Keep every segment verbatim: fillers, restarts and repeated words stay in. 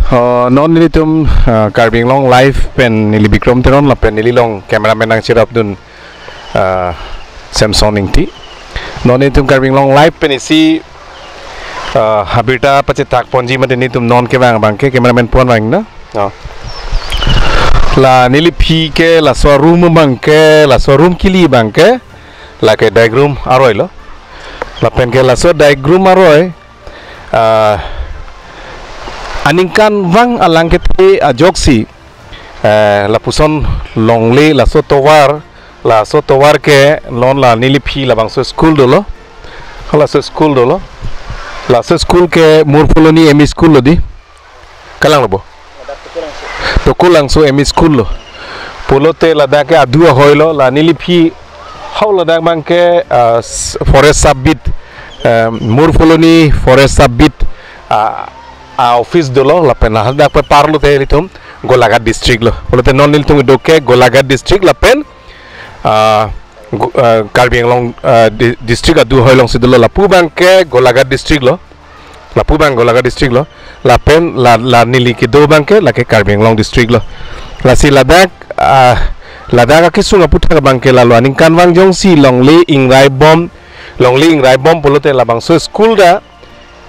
Oh, non nelitum, ah, Karbi Anglong Live pen neli Bikrom Teron lapen neli along cameraman nangcherapdun, ah, Samson Ingti. Non nelitum Karbi Anglong Live pen isi, ah, abirta pachethak ponji mate nelitum non kevang abangke cameraman pon vangnon. Oh. La neliphi ke laso room abangke, laso room kili abangke, lake dining room aroi lo. Lapen ke laso dining room aroi, ah, aningkanvang alang kethe ajoksi, eh, lapuson longle laso tovar, laso tovar ke non la neliphi labangso school dolo. Laso school dolo. Laso school ke Murpholoni M E school lo di. Kalang lo bo? Tokolangso M E school lo. Pulote ladak ke adu ahoi lo, la neliphi hau ladak abangke, ah, s-, forest sub beat, eh, Murpholoni forest sub beat, ah, a office dolo, lapen ladak pe parlo te nelitum Golaghat district lo. Pulote non nelitum do ke Golaghat district lapen, ah, Gu-, ah, Karbi Anglong, ah, di-, district adu ahoi alongsi dolo, lapu abangke Golaghat district lo. Lapu abang Golaghat district lo. Lapen la, la neli kedo abangke lake Karbi Anglong district lo. Lasi ladak, ah, ladak akesung aputhak abangke lalo aningkanvang jongsi longle ingraibom, longle ingraibom pulote labangso school ta,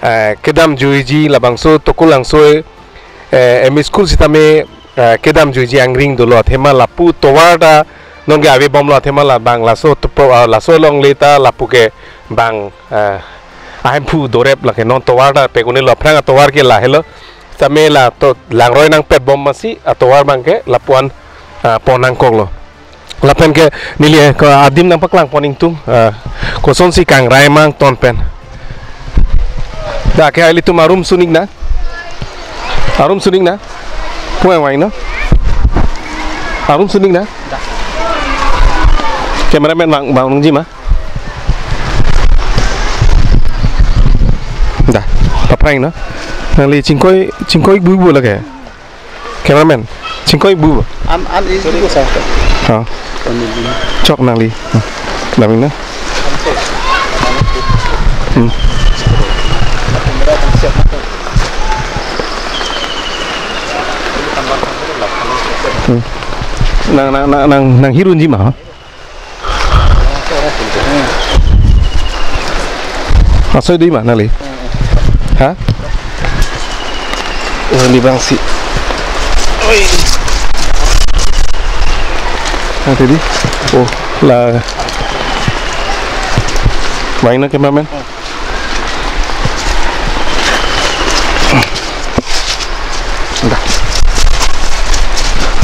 eh, kedamjuiji labangso Tokolangso, eh, M E school sitame, eh, kedamjuiji angring dolo athema lapu tovar ta nonke avebomlo athema labang laso topo, ah, laso longle ta lapu ke bang, eh, ahemphu dorep lake non tovar ta pekuni lo, aphrang atovar ke lahelo. Tame la to langroi nangpetbom masi atovar abangke lapu-an, ah, pon nangkoklo. Lapen ke neli, eh, ko adim nangpaklang pon ingtung, ah, kosonsi kangrai ma angton pen. Dak ke ilitum arum sunik na. Arum sunik na. Puang vangnon. Arum sunik na. Cameraman vang, vang nungji ma. Dah, paprang na. Nangli chingkoi, chingkoi bu bu lake. Cameraman, chingkoi bu. Am, am, ini juga saya. Ha. Chok nangli. Hmm. Daming na. Hmm. Hmm. Nang, nang, nang, nang, nang hirunji ma. Asoi dei ma nangli? Ha? Oh, ni bang si. Oi. Nanti di. Oh, la. Vangnon cameraman.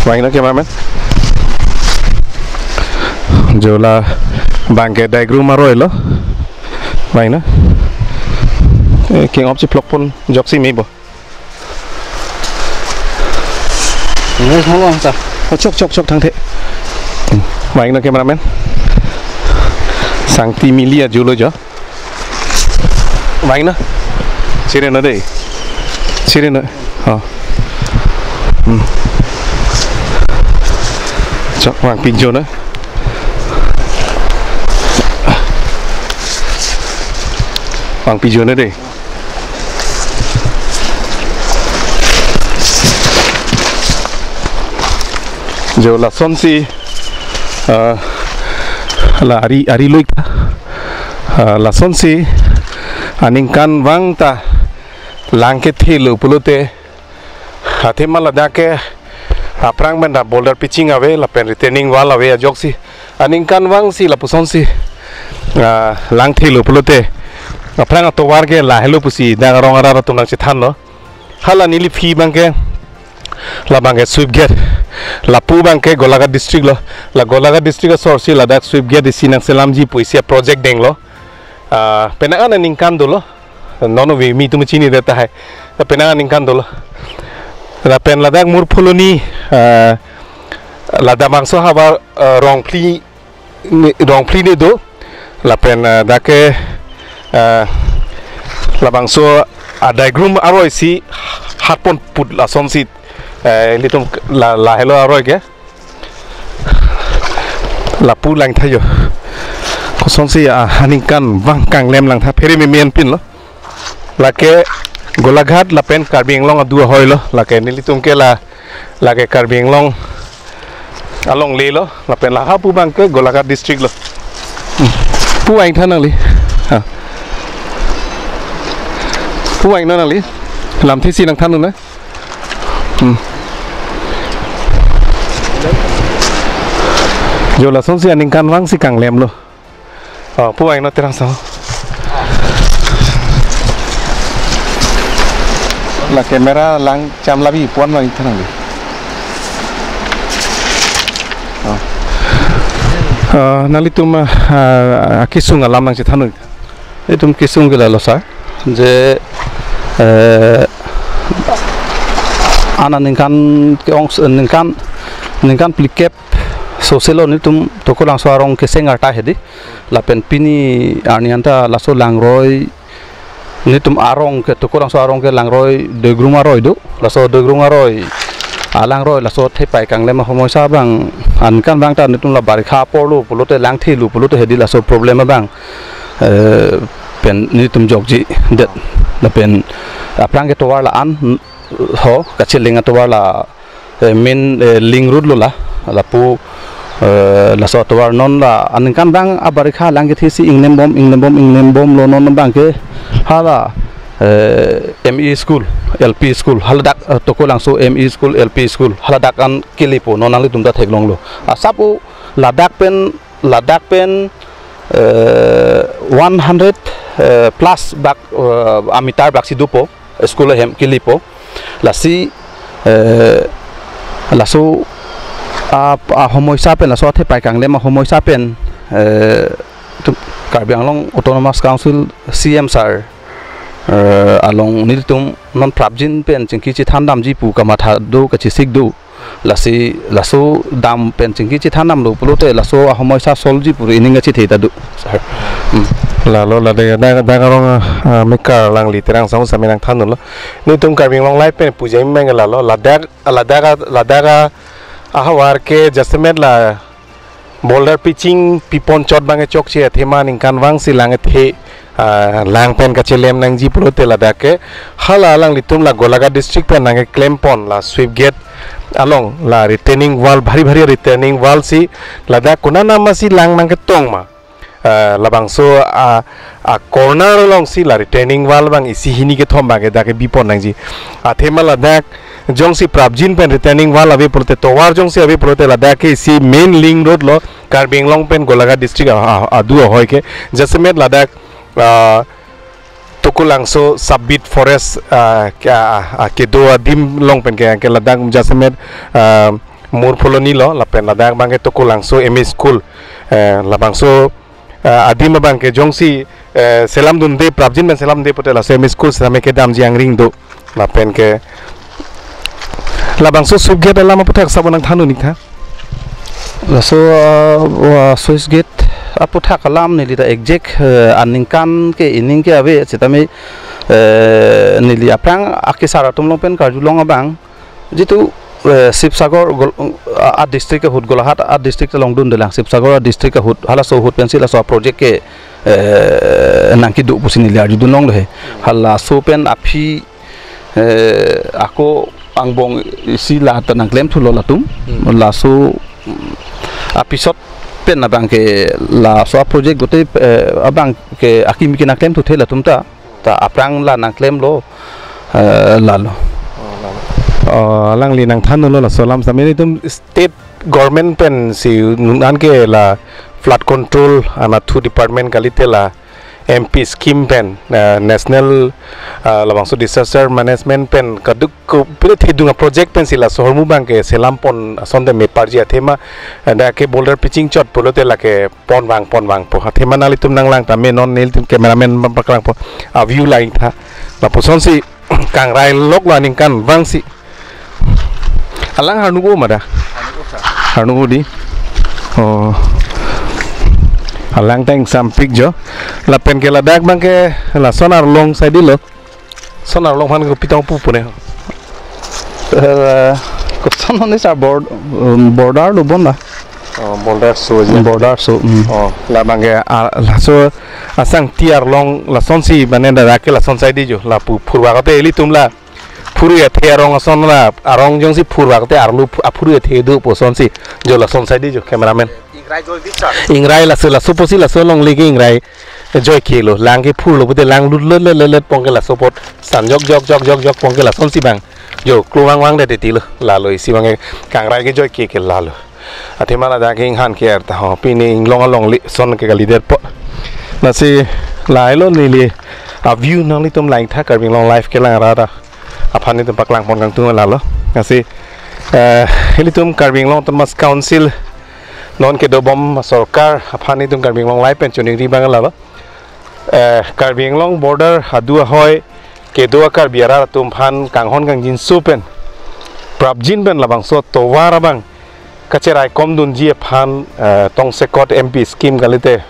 Vangnon cameraman. Jo labangke dining room aroi lo. Vangnon. Eh, king op si plok pon joksi me bo. Ini semua bang, sir. Oh, chok, chok, chok, thangthe. Vangnon cameraman. Sangti mili ajo lo jo. Vangnon. Chirinon dei. Chirinon. Oh. Hmm. Chok vangpikjonon. Vangpikjonon dei. Jo lasonsi, ah, la ari, ari loika. Ah, lasonsi aningkanvang ta lang kethe lo pulote, athema ladak ke aphrang pen ta boulder pitching ave lapen retaining wall ave ajoksi aningkanvang si lapusonsi, ah, langthe lo pulote aphrang atovar ke lahelo pusi dak arong arat atum nangchethanlo. Hala neliphi abangke, labangke sweep gate, lapu abangke Golaghat district lo. La Golaghat district asor si ladak sweep gate isi nangselamji pu isi project denglo. Ah, penang an aningkan dolo. Non ove me atum chinidet tahai. Penang an aningkan dolo. Lapen ladak Murpholoni, ah, labangso havar, ah, rong phli ne, rong phli ne do. Lapen, ah, dak ke, ah, labangso a dining room aroi si hat pon put lasonsi, eh, ilitum la, lahelo aroi ke. Lapu langtha jo. Kosonsi, ah, aningkanvang kanglem langtha phere meme anpin lo. Lake Golaghat lapen Karbi Anglong adu ahoi lo, lake nelitum ke la, lake Karbi Anglong alongle lo, lapen la hapu abang ke Golaghat district lo. Hmm. Pu aing than nangli. Ha. Pu aing non nangli. Lamthe si nangthan non na. Hmm. Jo, lasonsi aningkanvang si kanglem lo. Oh, pu aing non Terang Song. La camera lang cham labi puan vang than nangli. Oh. Ah, nanglitum, ah, ah, kesung alam nangchethan non. Itum kesung ke lalo sir, je, eh, aningkan ke-ong, ningkan, ningkan phlikep sose lo nelitum Tokolangso arong keseng arta hedi. Lapen pini arni anta laso langroi, nelitum arong ke, Tokolangso arong ke langroi Doigrung aroi do. Laso Doigrung aroi, alangroi laso thepai kanglem ahomoisa abang, aningkanvang ta nelitum la barikha apor lo pulote, langthe lo pulote hedi laso problem abang, eh, pen nelitum jokji det. Lapen aphrang ke tovar la-an ho, kachelang atovar la, eh, main, eh, link road lo la, lapu, eh, laso atovar non la aningkanvang abarikha lang kethe si inglem bom, inglem bom, inglem bom lo, non abang ke hala, eh, M E school, L P school, haladak, eh, Tokolangso M E school, L P school, haladak an kelepo, non nanglitum ta theklong lo. Asap o ladak pen, ladak pen, eh, one hundred, eh, plus bak, eh, ameter bak si dopo, school ahem kelepo. Lasi, eh, laso a, ahomoisa pen, laso athepai kanglem ahomoisa pen, eh, tu Karbi Anglong Autonomous Council C M sir, eh, along nelitum non prapjin pen chingki chethan damji pu kamatha do, kachesik do. Lasi laso dam pen chingki chethan damlo pulote laso ahomoisa solve ji pu ri ining kachethe ta do, sir. Hmm. Lalo ladak, dak, dak arong, ah, mekar alangli Terang Song sami nangthan lo. Nelitum Karbi Anglong Live pen puja imeng lalo, ladak, ladak, ladak ahavar ke jasemet la boulder pitching pipon chot abang ke chokche, athema aningkanvang si lang kethe, ah, lang pen kachelem nangji pulote ladak ke hala alanglitum la Golaghat district pen nangkeklem pon la swift gate along la retaining wall, bhari bhari retaining wall si ladak konat nama si lang nangketong ma. Ah, labangso a, a corner along si la retaining wall abang isi hini kethom abang ke dak ke bipon nangji. Athema ladak jongsi prapjin pen retaining wall ave pulote, tovar jongsi ave pulote, ladak ke isi main link road lo, Karbi Anglong pen Golaghat district a, a, adu ahoi ke. Jasemet ladak, ah, Tokolangso sub-beat forest, ah, ke, ah, ah, kedo adim along pen ke, ke ladak jasemet, ah, Mur Pholoni lo, lapen ladak abang ke Tokolangso M E school, eh, labangso, ah, adim abang ke jongsi, eh, selam dunde, prapjin pen selam dunde pulote laso M E school sitame kedamji angring do. Lapen ke labangso swift gate alam aputhak sabo nangthan un-ik tha. Laso, ah, wa, swift gate aputhak alam neli ta exact, eh, aningkan ke ining ke ave sitame, eh, neli aphrang akesar atum along pen karjulong abang, jitu, eh, Sibsagar gol-, ah, a district ahut, Golaghat a district along dundelang, Sibsagar a district ahut, halaso ahut pensi laso project ke, eh, nangkedo pusi neli arjudun longlo he. Halaso pen aphi, eh, ako angbong isi la ta nangklemthulo latum. Hmm. Laso, mm, apisot pen abang ke laso a project gotei, eh, abang ke akimi ke nangklemthuthe latum ta, ta aphrang la nangklemlo, eh, lalo. Oh, lalo. Oh, alangli nangthan lo laso alam sami, nelitum state government pensi non an ke la flood control anatthu department kalite la M P scheme pen, eh, national, eh, labangso disaster management pen kaduk ko pire thedung a project pensi laso ahormu abang ke selam pon asonte me parji, athema, eh, dak ke boulder pitching chot pulote lake pon vang, pon vangpo. Athema nanglitum nanglang tame, non nelitum cameraman abang paklangpo. A view la-ik tha. Lapusonsi kangrai lok lo aningkanvang si. Alang harnu ko ma dak? Harnu ko di. Oh. Alang ta ingsampik jo. Lapen ke ladak abang ke lason arlong side lo. Son arlong aphan kopi tong pu pune. Eh, koson hone sir, bord-, um, border lo bon la. Oh, border so aji. Border so. Hmm. Oh, labang ke, ah, laso asangti arlong lasonsi mane dak ke lason saidi jo. Lapu phurvak te ilitum la phurui athe arong ason la arong jongsi phurvak te arlo phu-, aphurui athe do pu asonsi jo lason saidi jo cameraman. Ingrai joi vit sir. Ingrai laso laso pusi laso longle ke ingrai joike lo. Lang ke phurlo pute lang lut lut lut lut lut pon ke laso apot san jok jok jok jok jok pon ke lasonsi bang. Jo, klo vang vang det tilo, lalo isi bang ke kangrai ke joike ke lalo. Athema ladak ke inghan ke er ta ho, pini inglong alongle ason ke kalidet po. Lasi lahelo neli a-view nanglitum langtha Karbi Anglong Live kelang ra ra aphan itum paklang pon kangtung lalo. Lasi, eh, ilitum Karbi Anglong Autonomous Council non kedobom sorkar aphan itum Karbi Anglong Live pen choningri abang lalo. Eh, Karbi Anglong border adu ahoi kedo a-Karbi arat atum aphan kanghon kangjinso pen prapjin pen labangso tovar abang kacherai komdunji aphan, eh, tongsekot M P scheme kalite,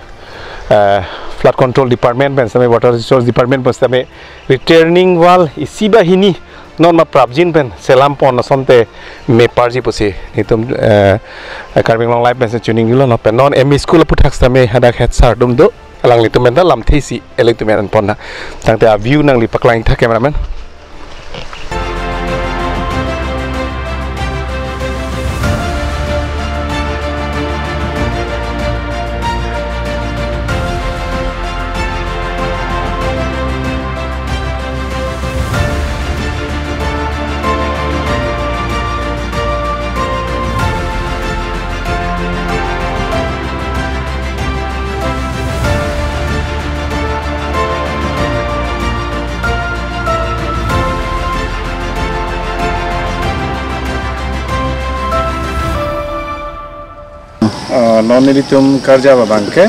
eh, Flood Control Department pen sitame Water Resource Department pen sitame retaining wall isi ba hini non ma prapjin pen selam pon asonte meparji pusi itum, eh, Karbi Anglong Live pensi choningrilo. Non pen non M E school aputhak sitame hadak head sir atum do. Alanglitum pen ta lamthe isi ilitum an pon na. Tangte a-view nangli paklang tha cameraman. Ah, non nelitum karjap abang ke,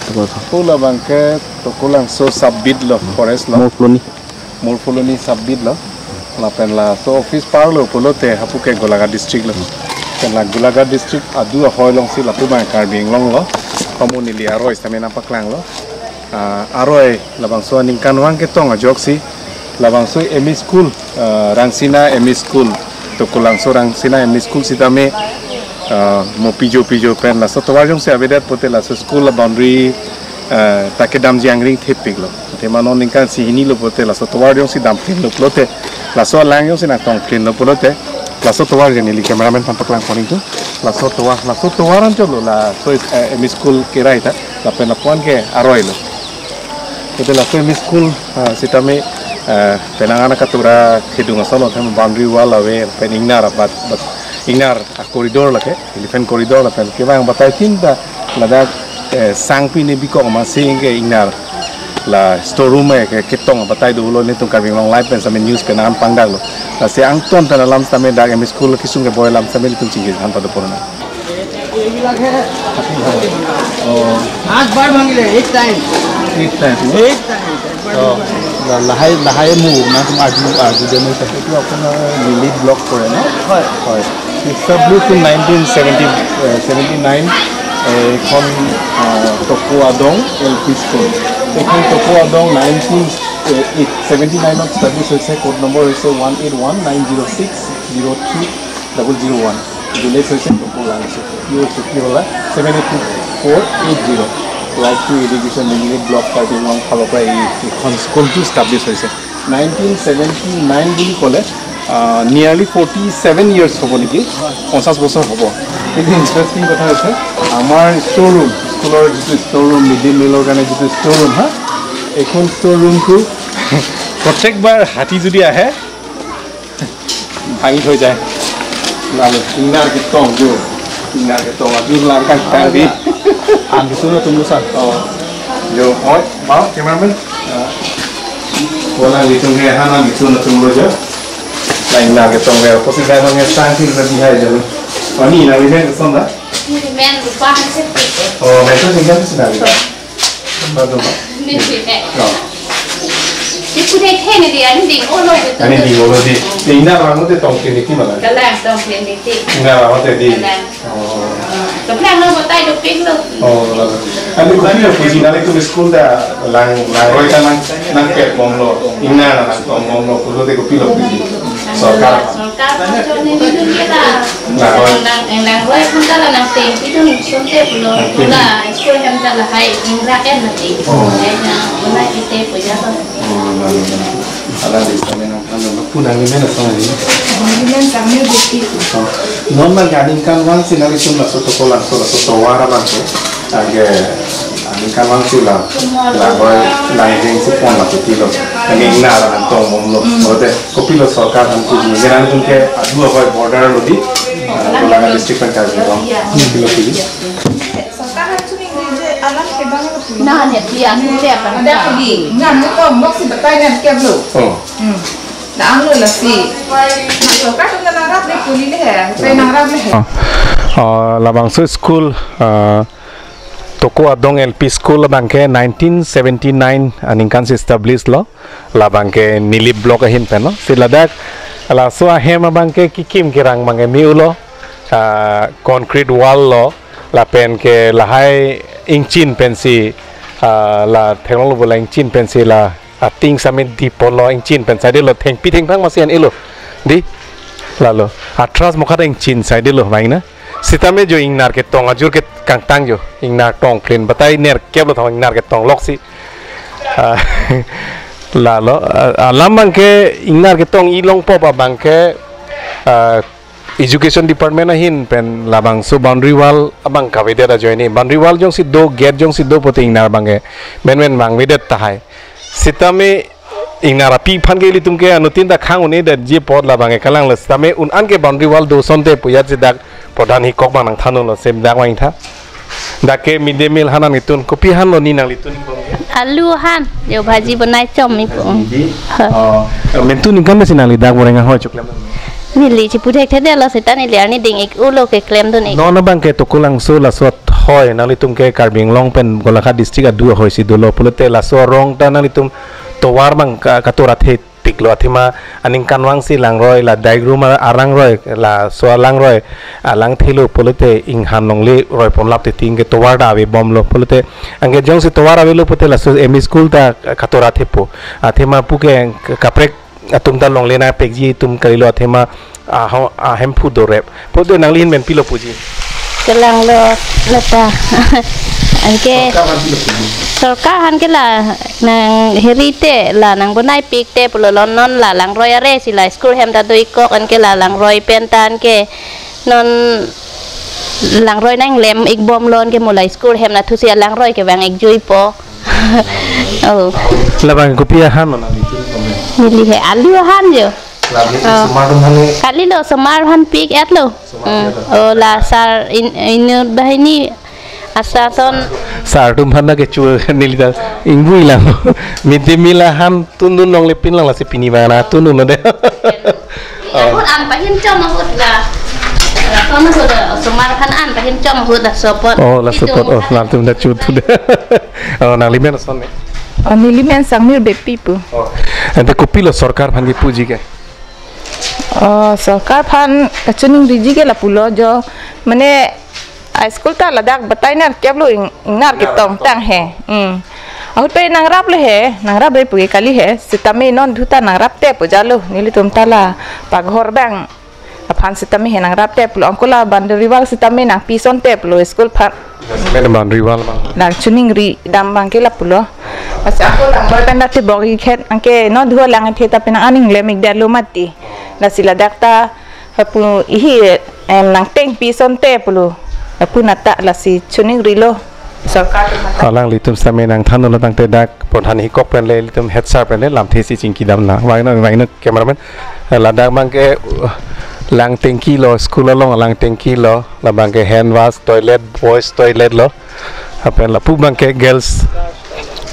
Toko. Toko labang ke, Tokolangso sub-beat lo, forest lo. Morphology. Morphology sub-beat lo. Lapen laso office parlo pulote hapu ke Golaghat district lo. Pen la Golaghat district adu ahoi alongsi lapu abang Karbi Anglong lo. Pamu neli aroi sitame nangpaklanglo. Ah, aroi labangso aningkanvang ketong ajoksi labangso M E school, ah, Rangsina M E school, Tokolangso Rangsina M E school sitame, ah, mo pijo pijo pen laso tovar jongsi avedet pote laso school a-boundary, ah, ta kedamji angring thepiklo. Athema non ningkan isi hini lo pote laso tovar jongsi damplin lo pulote laso alang jongsi nangtongplin lo pulote laso tovar ke neli cameraman aphan paklang pon ingtung. Laso tovar, laso tovar anchot lo laso, eh, M E school kerai ta. Lapen lapu-an ke aroi lo. Pote laso M E school, ah, sitame, ah, penang an akatura thedung ason lo, athema boundary wall ave, pen ingnar abat, bat, ingnar a-corridor lake, elephant corridor lapen kevang batai tin ta ladak, eh, sang pine bikok ma sing ke ingnar la store room ke ketong batai dolo, nelitum Karbi Anglong Live pen sitame news pen an pangdaklo. Lasi angton pen alam sitame dak M E school kesung keboi alam sitame nelitum chingki than pado pon nang. Oh. আটবার ভাঙিলে, eight time. Eight time. Eight time. একবাৰ, oh, দুবাৰ। La-, lahai, lahai mo, na tum arju, arju de mo sa. এইটো আপোনাৰ lily block কৰে ন? হয়। হয়। It's a blue to nineteen seventy, eh, seventy nine, eh, এইখন, ah, Tokou Adong L P school. এইখন Tokou Adong nineteen, eh, eight, seventy নাইনত establish হৈছে। কোড নম্বৰ হৈছে one eight one nine zero' six zero' three double zero' one. Village হৈছে Tokou Langchuk. P O' Chukihola, seven eight two four eight zero'. Right to education Lili block Karbi Anglong ফালৰ পৰা এই, এইখন স্কুলটো establish হৈছে। নাইনটিন ছেভেণ্টি নাইন বুলি ক'লে, আহ, নিয়াৰলি ফৰ্টি ছেভেন ইয়াৰ্ছ হ'ব নেকি? হয়। পঞ্চাছ বছৰ হ'ব। কিন্তু ইণ্টাৰেষ্টিং কথা হৈছে, আমাৰ ষ্ট'ৰ ৰুম, স্কুলৰ যিটো ষ্ট'ৰ ৰুম, মিড ডে মিলৰ কাৰণে যিটো ষ্ট'ৰ ৰুম, হা, এইখন ষ্ট'ৰ ৰুমটো প্ৰত্যেকবাৰ হাতী যদি আহে, ভাঙি থৈ যায়। Lalu ingnar ketong jo. Ingnar ketong. Aduh, langkah tadi. Ang gusto na tunggu sa. Oh. Jo, oi, mau cameraman? Ah. Wala nelitum ke hana nelitum na tunggu jo. Na ingnar ketong ke. Posisi saya nge sang sih lebih hai jo. Ani na ini ke sana. Ini main lupa hasil. Oh, main tu tinggal sana. Bado ba? Nisi ne. Oh. Ipu de the ne di, ani ding olo de. Ani ding olo di. Te ingnar vanglote tongpin di ti mala? Kalang tongpin di ti. Ingnar vanglote di. Kalang. Oh. Nang nang batai dopiklo. Oh, lalo. Ante kopilo puji nanglitum school ta lang, langroi ta nang, nangpet bomlo, ingnar nangtong bomlo pulote kopilo puji? Sorkar. Sorkar aphan choningri dun ke ta. Langroi. Nang, nang, langroi aphan ta la nangtengpi dun asonte pulo. Nangtengpi. Hala school hem ta lahai ingra en mati. Oh. Laina, una ite puja to. Oh, lalo, lalo. Alangli sitame nangthanlo, pu nanglimen asong ani? Nelimen Sangmir Beypi. Oh. Non abangke aningkanvang si nanglitum laso Tokolangso, laso tovar abangke, anke aningkanvang si la, langroi, langdeng si pon la kotilo. Anke ingnar nangtong bomlo. Mm. Pulote kopilo sorkar aphan puji? Nelitum ke adu ahoi border lo di, ah, Golaghat district pen Karbi Anglong. Iya. Kopilo puji? Sorkar aphan choningri je alam kebang lo puji. Nah, ya, dia, dia apa? Ada lagi. Ngan ko mok si batai nangkeplo. Oh. Hmm. Nang lo lasi. Nah, sorkar atum nangrap le puli le he. Pe nangrap le he. Oh. Oh, labangso school, ah, Toko Adong L P School abangke nineteen seventy-nine aningkan si establish lo. Labangke Nilip block ahin pen lo. Si ladak laso ahem abangke kikim kirang abangke me-o lo. Ah, concrete wall lo. Lapen ke lahai ingchin pensi, ah, la theklonglo pu la ingchin pensi la ating sitame dipon lo, ingchin pen saidelo, thengpi thengphang masi an-elo. Di? Lalo. Atras mokhat ingchin saidelo, vangna. Sitame jo ingnar ketong ajur ke kangtang jo. Ingnar tong klin. Batai nerkeplo thang ingnar ketong loksi. Ah, lalo. Ah, alam abangke ingnar ketong ilong pop abangke, ah, Education Department ahin pen labangso boundary wall abang kavedet ajoine. Boundary wall jongsi do, gate jongsi do pulote ingnar abangke menmen vangvedet tahai. Sitame ingnar api aphan ke ilitum ke anuttin ta khang un-edet ji apot labangke kalang lo. Sitame un-an ke boundary wall do asonte pu ajat si dak prodhan hikok abang nangthanlo, si dak vangtha. Dak ke midday meal han nangtun, kopi han lo ni nanglitun? Alu han, jo bhaji bonai chom ipo. Di? Ha. Oh, mentu ningkan si nangli dak boreng ahoi choklem? Neli chipu thekthedetlo seta neli arni ding-ik-ulo keklem dun-ik. Non abangke Tokolangso laso ahoi, nanglitum ke Karbi Anglong pen Golaghat district adu ahoi si dolo pulote laso arong ta nanglitum tovar abang ka-, katora the piklo, athema aningkanvang si langroi, la Daigrum arangroi, laso alangroi, alangthelo pulote inghan longle roiponlap titi, anke tovar ta ave bomlo pulote, anke jongsi tovar avelo pulote laso M E school ta katora thepo. Athema pu ke kaprek atum ta longle nangpekji atum kalilo, athema aho-, ahemphu dorep. Pulote nangli ahin pen pilo puji? Kelanglo lata. Anke sorkar aphan pilo puji? Sorkar aphan ke la nang heri te, la nang bonai pik te pulo, non la langroi are si la school hem ta do-ikkok, anke la langroi pen ta anke non langroi nanglem-ik bomlo, anke mo la school hem nathu si alangroi kevang-ik juipo. Oh. Labang kopi ahan lo nangli tu komen? Neli he alu ahan jo. Lagi Oh. Osomar atum ahan ni? Kalilo, osomar ahan pik-etlo. Osomar Hmm. atum ahan. Oh, la sar in, inut banghini asar ason. Sar atum ahan ke chu neli ta ingvoi lang. Midday meal ahan tundun longle pinlang, lasi pini abang nangtundunlo de. Oh. Ahut an pahin chom ahut la. La kono so de, osomar aphan an pahin chom ahut la sopot. Oh, la Pi sopot. Chom Oh, aphan. Latum ta chu tu de. Oh, nanglimen ason ni? Oh, nelimen Sangmir Beypi pu. Oh. Ante kopilo sorkar aphan kipuji ke? Oh, sorkar aphan kachiningriji ke lapulo jo, mane a school ta ladak batai nerkeplo, ing-, ingnar Ingnar ketong ketong. tang he. Hmm. Ahut pen nangraplo he, nangrapre pu ke kali he, sitame non dhu ta nangrap te pu ajatlo, nelitum ta la paghor abang aphan sitame he nangrap te pulo, anke la boundary wall sitame nangpi asonte pulo school aphan. Yes, men boundary wall abang. Nangchiningri dam abangke lapulo. Lasi anke langroi pen ta thebok-ik het, anke non dhu alang athe ta penang an inglem-ikdetlo mati. Lasi ladak ta lapu ihi, em, nangtengpi asonte pulo. Lapu nata lasi chiningrilo sorkar atum nata. Alanglitum sitame nangthanlo tangte dak prodhan hikok pen le, ilitum head sir pen le lamthe si chingkidam nang. Vangnon, vangnon cameraman. Ladak abangke, uh, lang tengki lo, school along lang tengki lo. Labangke hand wash, toilet, boys toilet lo. Lapen lapu abangke girls,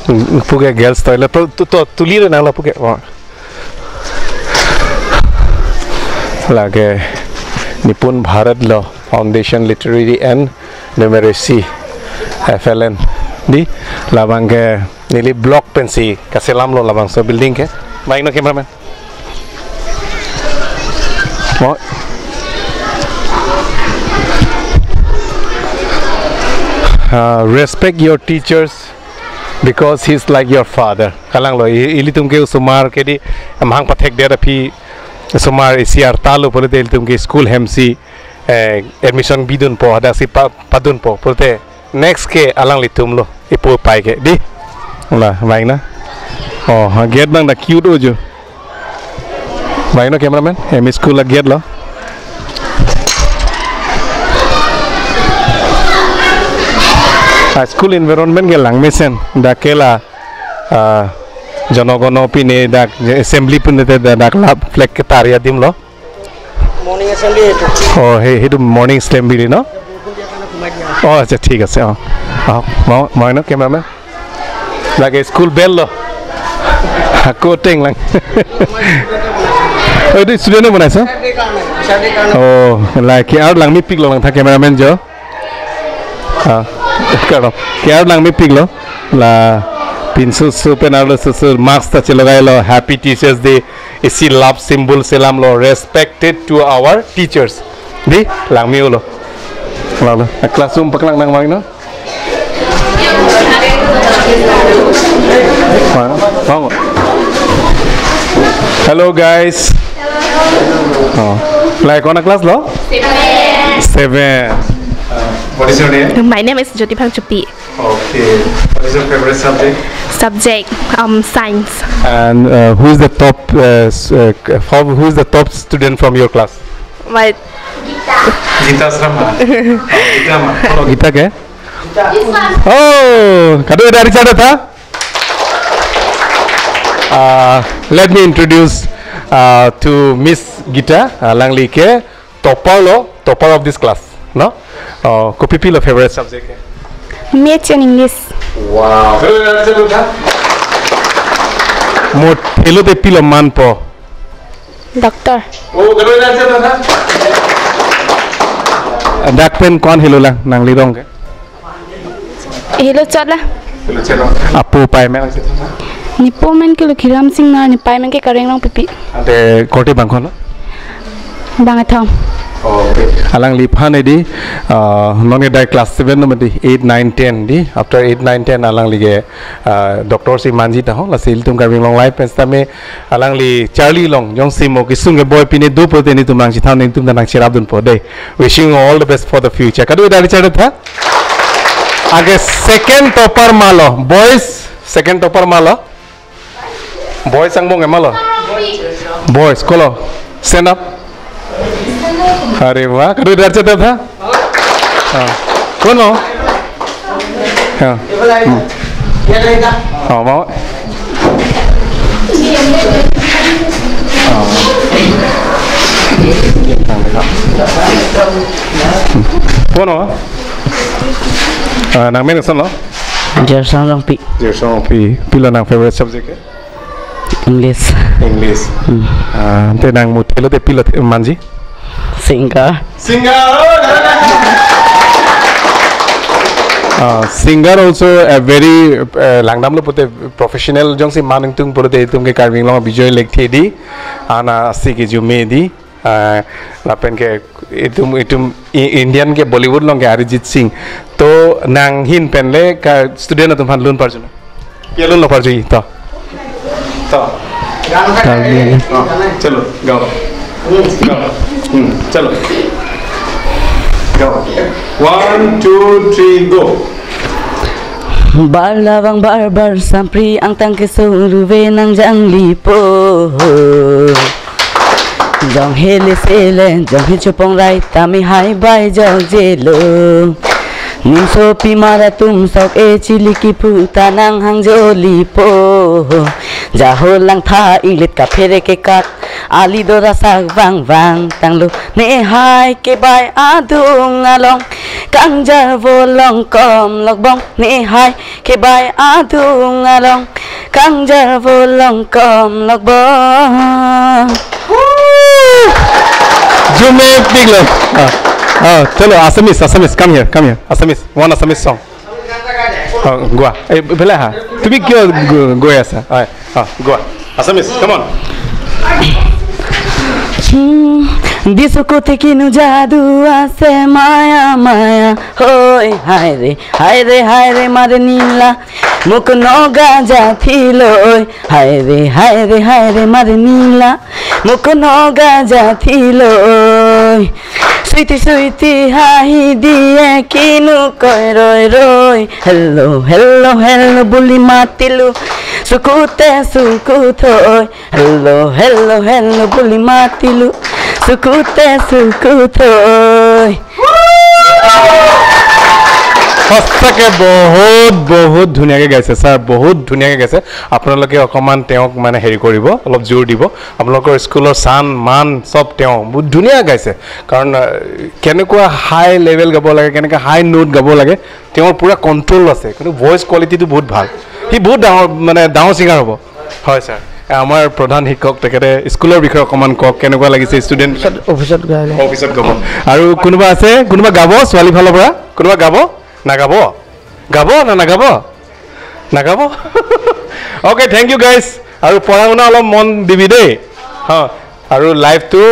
mm, pu ke girls toilet. To, to, to, tuli re nang lapu ke. Oh. Lake Nipun Bharat lo, Foundation Literary and Numeracy, F L N. Di, labangke neli block pensi kaselamlo labangso building ke. Baik no cameraman. Oh. uh, respect your teachers because he's like your father. Kalang lo, i- ilitum ke osomar ke di, amahang pathekdet aphi osomar isi arta lo pulote ilitum ke school hemsi, eh, admission bidunpo, hadaksi pa- padunpo pulote next ke alanglitum lo, ipo pai ke di. La, baik na? Oh, ha, gate bang dak cute ojo. Baik no cameraman, M E school la gate lo. Ah, school environment ke langmesen, dak ke la, ah, Jono Gono pine dak assembly pine te dak, dak la flag ke tari adim lo. Morning assembly itu. Oh, he, he do morning assembly, no? Oh, acha, thik ase, oh. Oh, mau, mau no cameraman? Lagi school bell lo. Ako teng lang. Oh, itu student na bonai so? Oh, like, ke ar langmepik lo lang tha cameraman jo. Ah, karo. Ke ar langmepik lo. La pinso so pen arlo so so mask ta chelogai lo, Happy Teachers Day. Isi love symbol selam lo, respected to our teachers. Di, langme-o lo. Lo, lo. Classroom paklang nang mang no? Mang, mang. Hello guys. Oh. Like on a class lo? Seven. Seven. Uh, what is your name? My name is Jyoti Phangchopi. Okay. What is your favorite subject? Subject, um, science. And uh, who is the top? Uh, s- uh, k- how, who is the top student from your class? My Gita Sharma. Oh, Gita ma. Oh, Gita ke? Oh, kado dari chada tha? Uh, let me introduce uh, to Miss Gita. Uh, alangli ke topper lo, topper of this class, no? Oh, kopi pilo favorite subject? Maths and English. Wow. Mo thelo te pilo manpo? Doctor. Oh, dak pen ko-an helo lang, nangli rong ke? Helo chot la. Apo pai men. Nepo men ke Lokhiram Singnar, nepai men ke Kareng Rongpipi. Ante korte bang ko lo? Bangkethom. Okay. Alangliphan edi, uh, non ke dak class seven no mati, eight, nine, ten di. After eight, nine, ten alangli ke, uh, doctor si manji ta ho, lasi ilitum Karbi Anglong Live pen sitame alangli charli along jongsi mo kesung keboi pine do pulote netum nangchethan, netum ta nangcherapdunpo de. Wishing you all the best for the future. Kado dari chada tha? Ake second topper ma lo, boys, second topper ma lo? Boys angbong ke ma lo? Boys, ko lo? Stand up. Are wah, kado dari chada tha? Ah. Ko-an ma? Ya. Hmm. Oh, ma. Oh. Ko-an ma? Ah, nangmen koson lo? Jerson Rongpi. Jerson Rongpi. Pilo nang favorite subject ke? English. English. Hmm. Ah, ante nang mo thelo te pilo te manji? Singer. Singer. Oh, dada. Ah, singer also a very, uh, langdam lo pulote professional jongsi man ingtung pulote itum ke Karbi Anglong Bijoy Lekthe di, ana si ke jume di. Ah, lapen ke itum, itum I- Indian ke Bollywood along ke Arijit Singh. To nang ahin pen le ka student atum aphan lun parju na. Pi alun lo parju to. To. Karbi. Oh, chalo, gao. Gao. Hmm, chalo. Gao. One, two, three, go. Bar labang bar bar sampri angtang keso ruve nangjangli po. Jong hele sele, jong he chupong rai tame hai bai jok jelo. Nimso pimar atum sok e chili kiphu ta nanghang joli po. Jaho lang tha inglit kaphere kekat. Ali do rasak vang vang tanglo. Ne hai kebai adung along. Kangjar volong kom lokbong. Ne hai kebai adung along. Kangjar volong kom lokbong. Jumepik lo. Ah, ah, chalo, Assamese, Assamese, come here, come here. Assamese, one Assamese song. Oh, গোৱা। এই, এইফালে আহা। তুমি কিয় গ-, গৈ আছা? হয়, অ, গোৱা। Assamese, come on. Hmm, diso kote kinu jadu ase maya maya. Hoi, hai re, hai re, hai re, mare nila. Mukno gaja thiloi. Hai re, hai re, hai re, mare nila. Mukno gaja thiloi. Suiti, suiti, hahi diye kinu koi roi roi. Hello, hello, hello, buli matilu. Sukute, sukuthoi. Hello, hello, hello, buli matilu, sukute, sukuthoi. সঁচাকে বহুত, বহুত ধুনীয়াকে গাইছে ছাৰ, বহুত ধুনীয়াকে গাইছে। আপোনালোকে অকণমান তেওঁক মানে হেৰি কৰিব, অলপ জোৰ দিব। আপোনালোকৰ স্কুলৰ চান, মান চব তেওঁ বহুত ধুনীয়া গাইছে। কাৰণ, আহ, কেনেকুৱা হাই লেভেল গাব লাগে, কেনেকুৱা হাই নোট গাব লাগে, তেওঁৰ পূৰা কণ্ট্ৰল আছে। কিন্তু ভইচ কোৱালিটিটো বহুত ভাল। সি বহুত ডাঙৰ, মানে ডাঙৰ ছিংগাৰ হ'ব। হয় ছাৰ, আমাৰ প্ৰধান শিক্ষক, তেখেতে স্কুলৰ বিষয়ে অকণমান কওক, কেনেকুৱা লাগিছে ষ্টুডেণ্ট? অফিচত, অফিচত গালে। অফিচত গাব। আৰু কোনোবা আছে, কোনোবা গাব ছোৱালী ফালৰ পৰা? কোনোবা গাব? নাগাব? গাব না নাগাব? নাগাব? Okay, thank you guys. আৰু পঢ়া শুনা অলপ মন দিবি দেই। হা, আৰু লাইফটো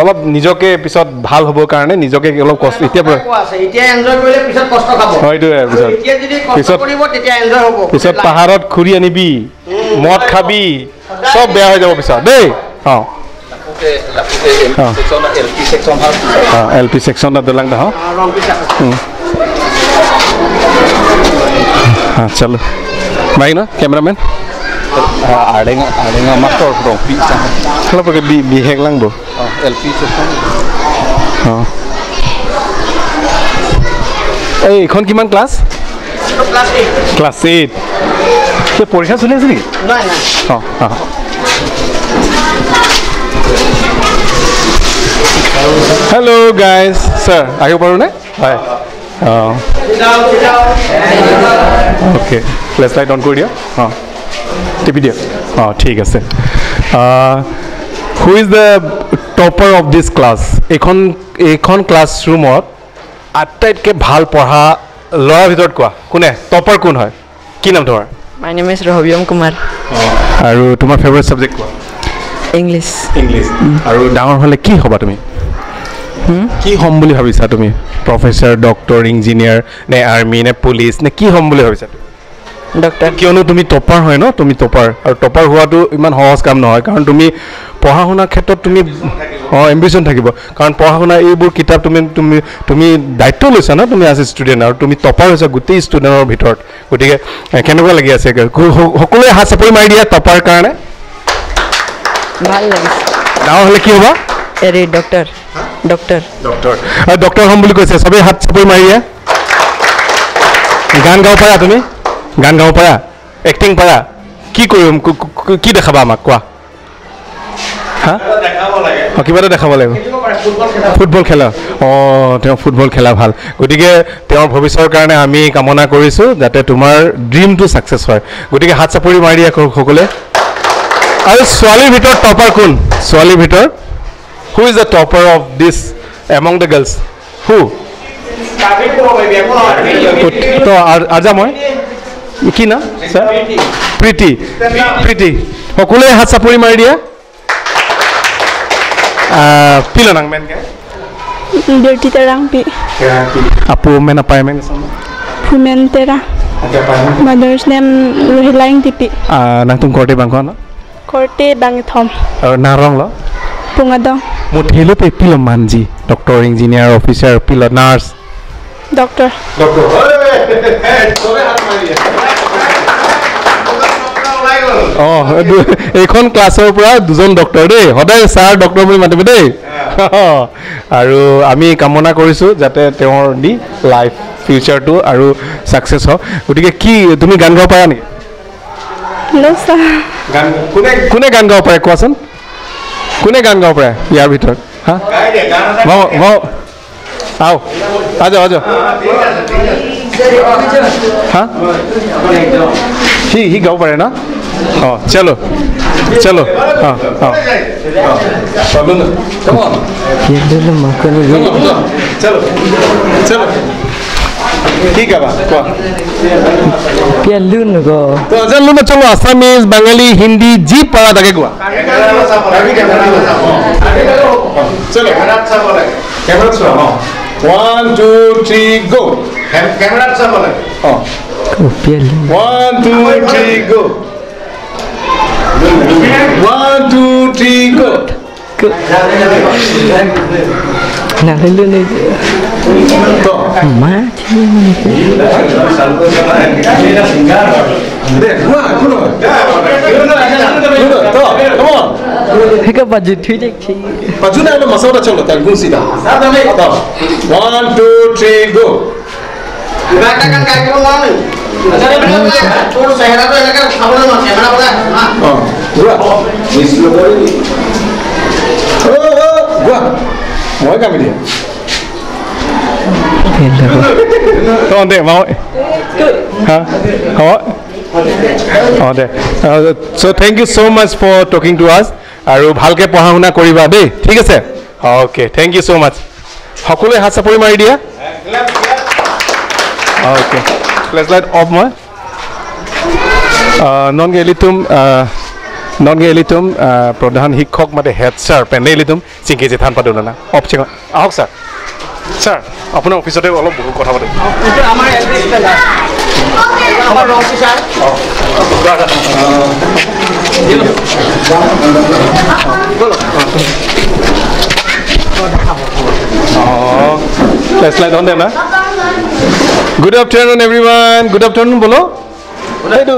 অলপ নিজকে পিছত ভাল হ'বৰ কাৰণে নিজকে অলপ কষ্ট, এতিয়া পৰা কোৱা আছে, এতিয়া এনজয় কৰিলে পিছত কষ্ট খাব। হয়, এইটোৱে আৰু পিছত। এতিয়া যদি কষ্ট পিছত, কৰিব, তেতিয়া এনজয় হ'ব। পিছত লাইফ। পাহাৰত খুৰি আনিবি, উম, মদ খাবি, সদায় চব বেয়া হৈ যাব পিছত দেই। অ। লাপুকে, লাপুকে এল পি অ। ছেকশ্যন, এল পি ছেকশ্যন ভাল। অ, এল পি ছেকশ্যন এটা দলাং দা, হ? অ, ৰং পিছা। উম। হা, চলো। ভাই ন, কেমেৰামেন? আ-, আৰেঙা, আৰেঙা মাত্ৰ ৰং পিছা। অলপ বি-, বিশেষ লাংব। অ, এল পি ছেকশ্যন। অ। এই, এইখন কিমান class? Class eight. Class eight. কিয় পৰীক্ষা চলি আছে নেকি? নাই, নাই। অ, অ। হেল্ল' গাইজ, ছাৰ, আহিব পাৰোঁনে? হয়। অ। অ'কে, ফ্লেছ লাইট অন কৰি দিয়ক। অ, টিপি দিয়ক। অ, ঠিক আছে। Who is the topper of this class? এইখন, এইখন ক্লাছৰুমত আটাইতকৈ ভাল পঢ়া ল'ৰাৰ ভিতৰত কোৱা, কোনে? টপাৰ কোন হয়? কি নাম তোমাৰ? My name is Rohabiom Kumar. আৰু তোমাৰ ফেভৰেট ছাবজেক্ট কোৱা? English. ইংলিছ। আৰু ডাঙৰ হ'লে কি হ'বা তুমি? হুম? কি হ'ম বুলি ভাবিছা তুমি? প্ৰফেচাৰ, ডক্টৰ, ইঞ্জিনিয়াৰ, নে আৰ্মি, নে পুলিচ, নে কি হ'ম বুলি ভাবিছা তুমি? ডক্টৰ। কিয়নো তুমি টপাৰ হয় ন, তুমি টপাৰ। আৰু টপাৰ হোৱাটো ইমান সহজ কাম নহয়, কাৰণ তুমি পঢ়া শুনাৰ ক্ষেত্ৰত তুমি, অ, এম্বিশ্যন থাকিব। কাৰণ পঢ়া শুনা এইবোৰ কিতাপ তুমি, তুমি, তুমি দায়িত্ব লৈছা ন, তুমি এজ এ ষ্টুডেণ্ট, আৰু তুমি টপাৰ হৈছা গোটেই ষ্টুডেণ্টৰ ভিতৰত। গতিকে, এ, কেনেকুৱা লাগি আছে? স-, স-, সকলোৱে হাত চাপৰি মাৰি দিয়া টপাৰ কাৰণে। ভাল লাগিছে। ডাঙৰ হ'লে কি হ'বা? হেৰি, ডক্টৰ। ডক্টৰ। ডক্টৰ। আৰু ডক্টৰ হ'ম বুলি কৈছে, চবেই হাত চাপৰি মাৰি দিয়া। গান গাব পাৰা তুমি? গান গাব পাৰা? এক্টিং পাৰা? কি কৰিম? কো-, কো-, কো-, কি দেখাবা আমাক? কোৱা। হা? অ, কিবা এটা দেখাব লাগিব। ফুটবল খেলা। অ, তেওঁ ফুটবল খেলা ভাল। গতিকে তেওঁৰ ভৱিষ্যতৰ কাৰণে আমি কামনা কৰিছোঁ যাতে তোমাৰ ড্ৰিমটো ছাকচেছ হয়। গতিকে হাত চাপৰি মাৰি দিয়া স-, সকলোৱে। আৰু ছোৱালীৰ ভিতৰত টপাৰ কোন? ছোৱালীৰ ভিতৰত? Who is the topper of this among the girls? Who? তো, আৰ-, আৰ্জা মই? কি নাম, ছাৰ? প্ৰীতি। প্ৰীতি। সকলোৱে হাত চাপৰি মাৰি দিয়া। আহ, pilo nang men ke? Dirty Terangpi. Terangpi. Apo men, apai men? Phumen Terang. Aja apa? Mother's name Rohila Ingtipi. Ah, nangtum korte bang ko-an lo? Korte bangkethom. Aru nang arong lo? Pungadong. Muthelo te pilo manji? Doctor, engineer, officer, pilo, nurse? Doctor. Doctor. অ, দু-, এইখন ক্লাছৰ পৰা দুজন ডক্টৰ দেই, সদায় sir doctor বুলি মাতিব দেই। আৰু আমি কামনা কৰিছোঁ যাতে তেওঁৰ দি লাইফ ফিউচাৰটো আৰু ছাকচেছ হওক। গতিকে কি তুমি গান গাব পাৰা নেকি? Hello, sir. গান কোনে, কোনে গান গাব পাৰে কোৱাচোন? কোনে গান গাব পাৰে ইয়াৰ ভিতৰত? হা? গাই দে, গান এটা গাই দে। আও, আ যাও, আ যাও। হা? সি, সি গাব পাৰে ন? অ, চলো। চলো। অ, অ। Come on. Come on, come on. চলো, চলো। কি গাবা? কোৱা। Pian lun ko. তো, যে লুন চলো, আছামিজ, বাঙালী, হিন্দী, যি পাৰা তাকে কোৱা। Camera lo sa, camera lo sa. চলো। কেমেৰাত চাব লাগে। কেমেৰাত চোৱা, অ। One, two, three, go। কেম-, কেমেৰাত চাব লাগে। অ। কপিয়ালি। One, two, three, go। One, two, three, go। Ko-, nang hello ni. To. Ma, sini mana? De, wah, kuno. Kuno, to, come on. Heka baju tu je ki. Baju na masa udah chalo, tanggung sida. To. One, two, three, go. কিবা এটা কাম কাঢ়িব নোৱাৰো। তোৰ চেহেৰাটো এনেকে উঠাব নোৱাৰো, কেমেৰা পৰা। অ, যোৱা। মিছ নকৰিবি। অ, অ, যোৱা। মই কামি দিয়া। তই দে, মই। হা? হ'ব? অ, দে। Uh, so thank you so much for talking to us. আৰু ভালকে পঢ়া শুনা কৰিবা দেই, ঠিক আছে? Okay, thank you so much. সকলোৱে হাত চাপৰি মাৰি দিয়া। অ'কে, ফ্লেছ লাইট অফ মই। আহ, non ke ilitum, আহ, non ke ilitum, আহ, প্ৰধান শিক্ষক মানে হেড ছাৰ পেনে ilitum চিংকি জেঠান পাদুলনা। অফ চেক আহক ছাৰ। ছাৰ, আপোনাৰ অফিচতে অলপ বহু কথা পাতিম। এইটো আমাৰ এল পি স্কুল, ছাৰ। আমাৰ ৰং sir. Oh, flashlight on there, na? Good afternoon, everyone. Good afternoon, bolo. Hey, do.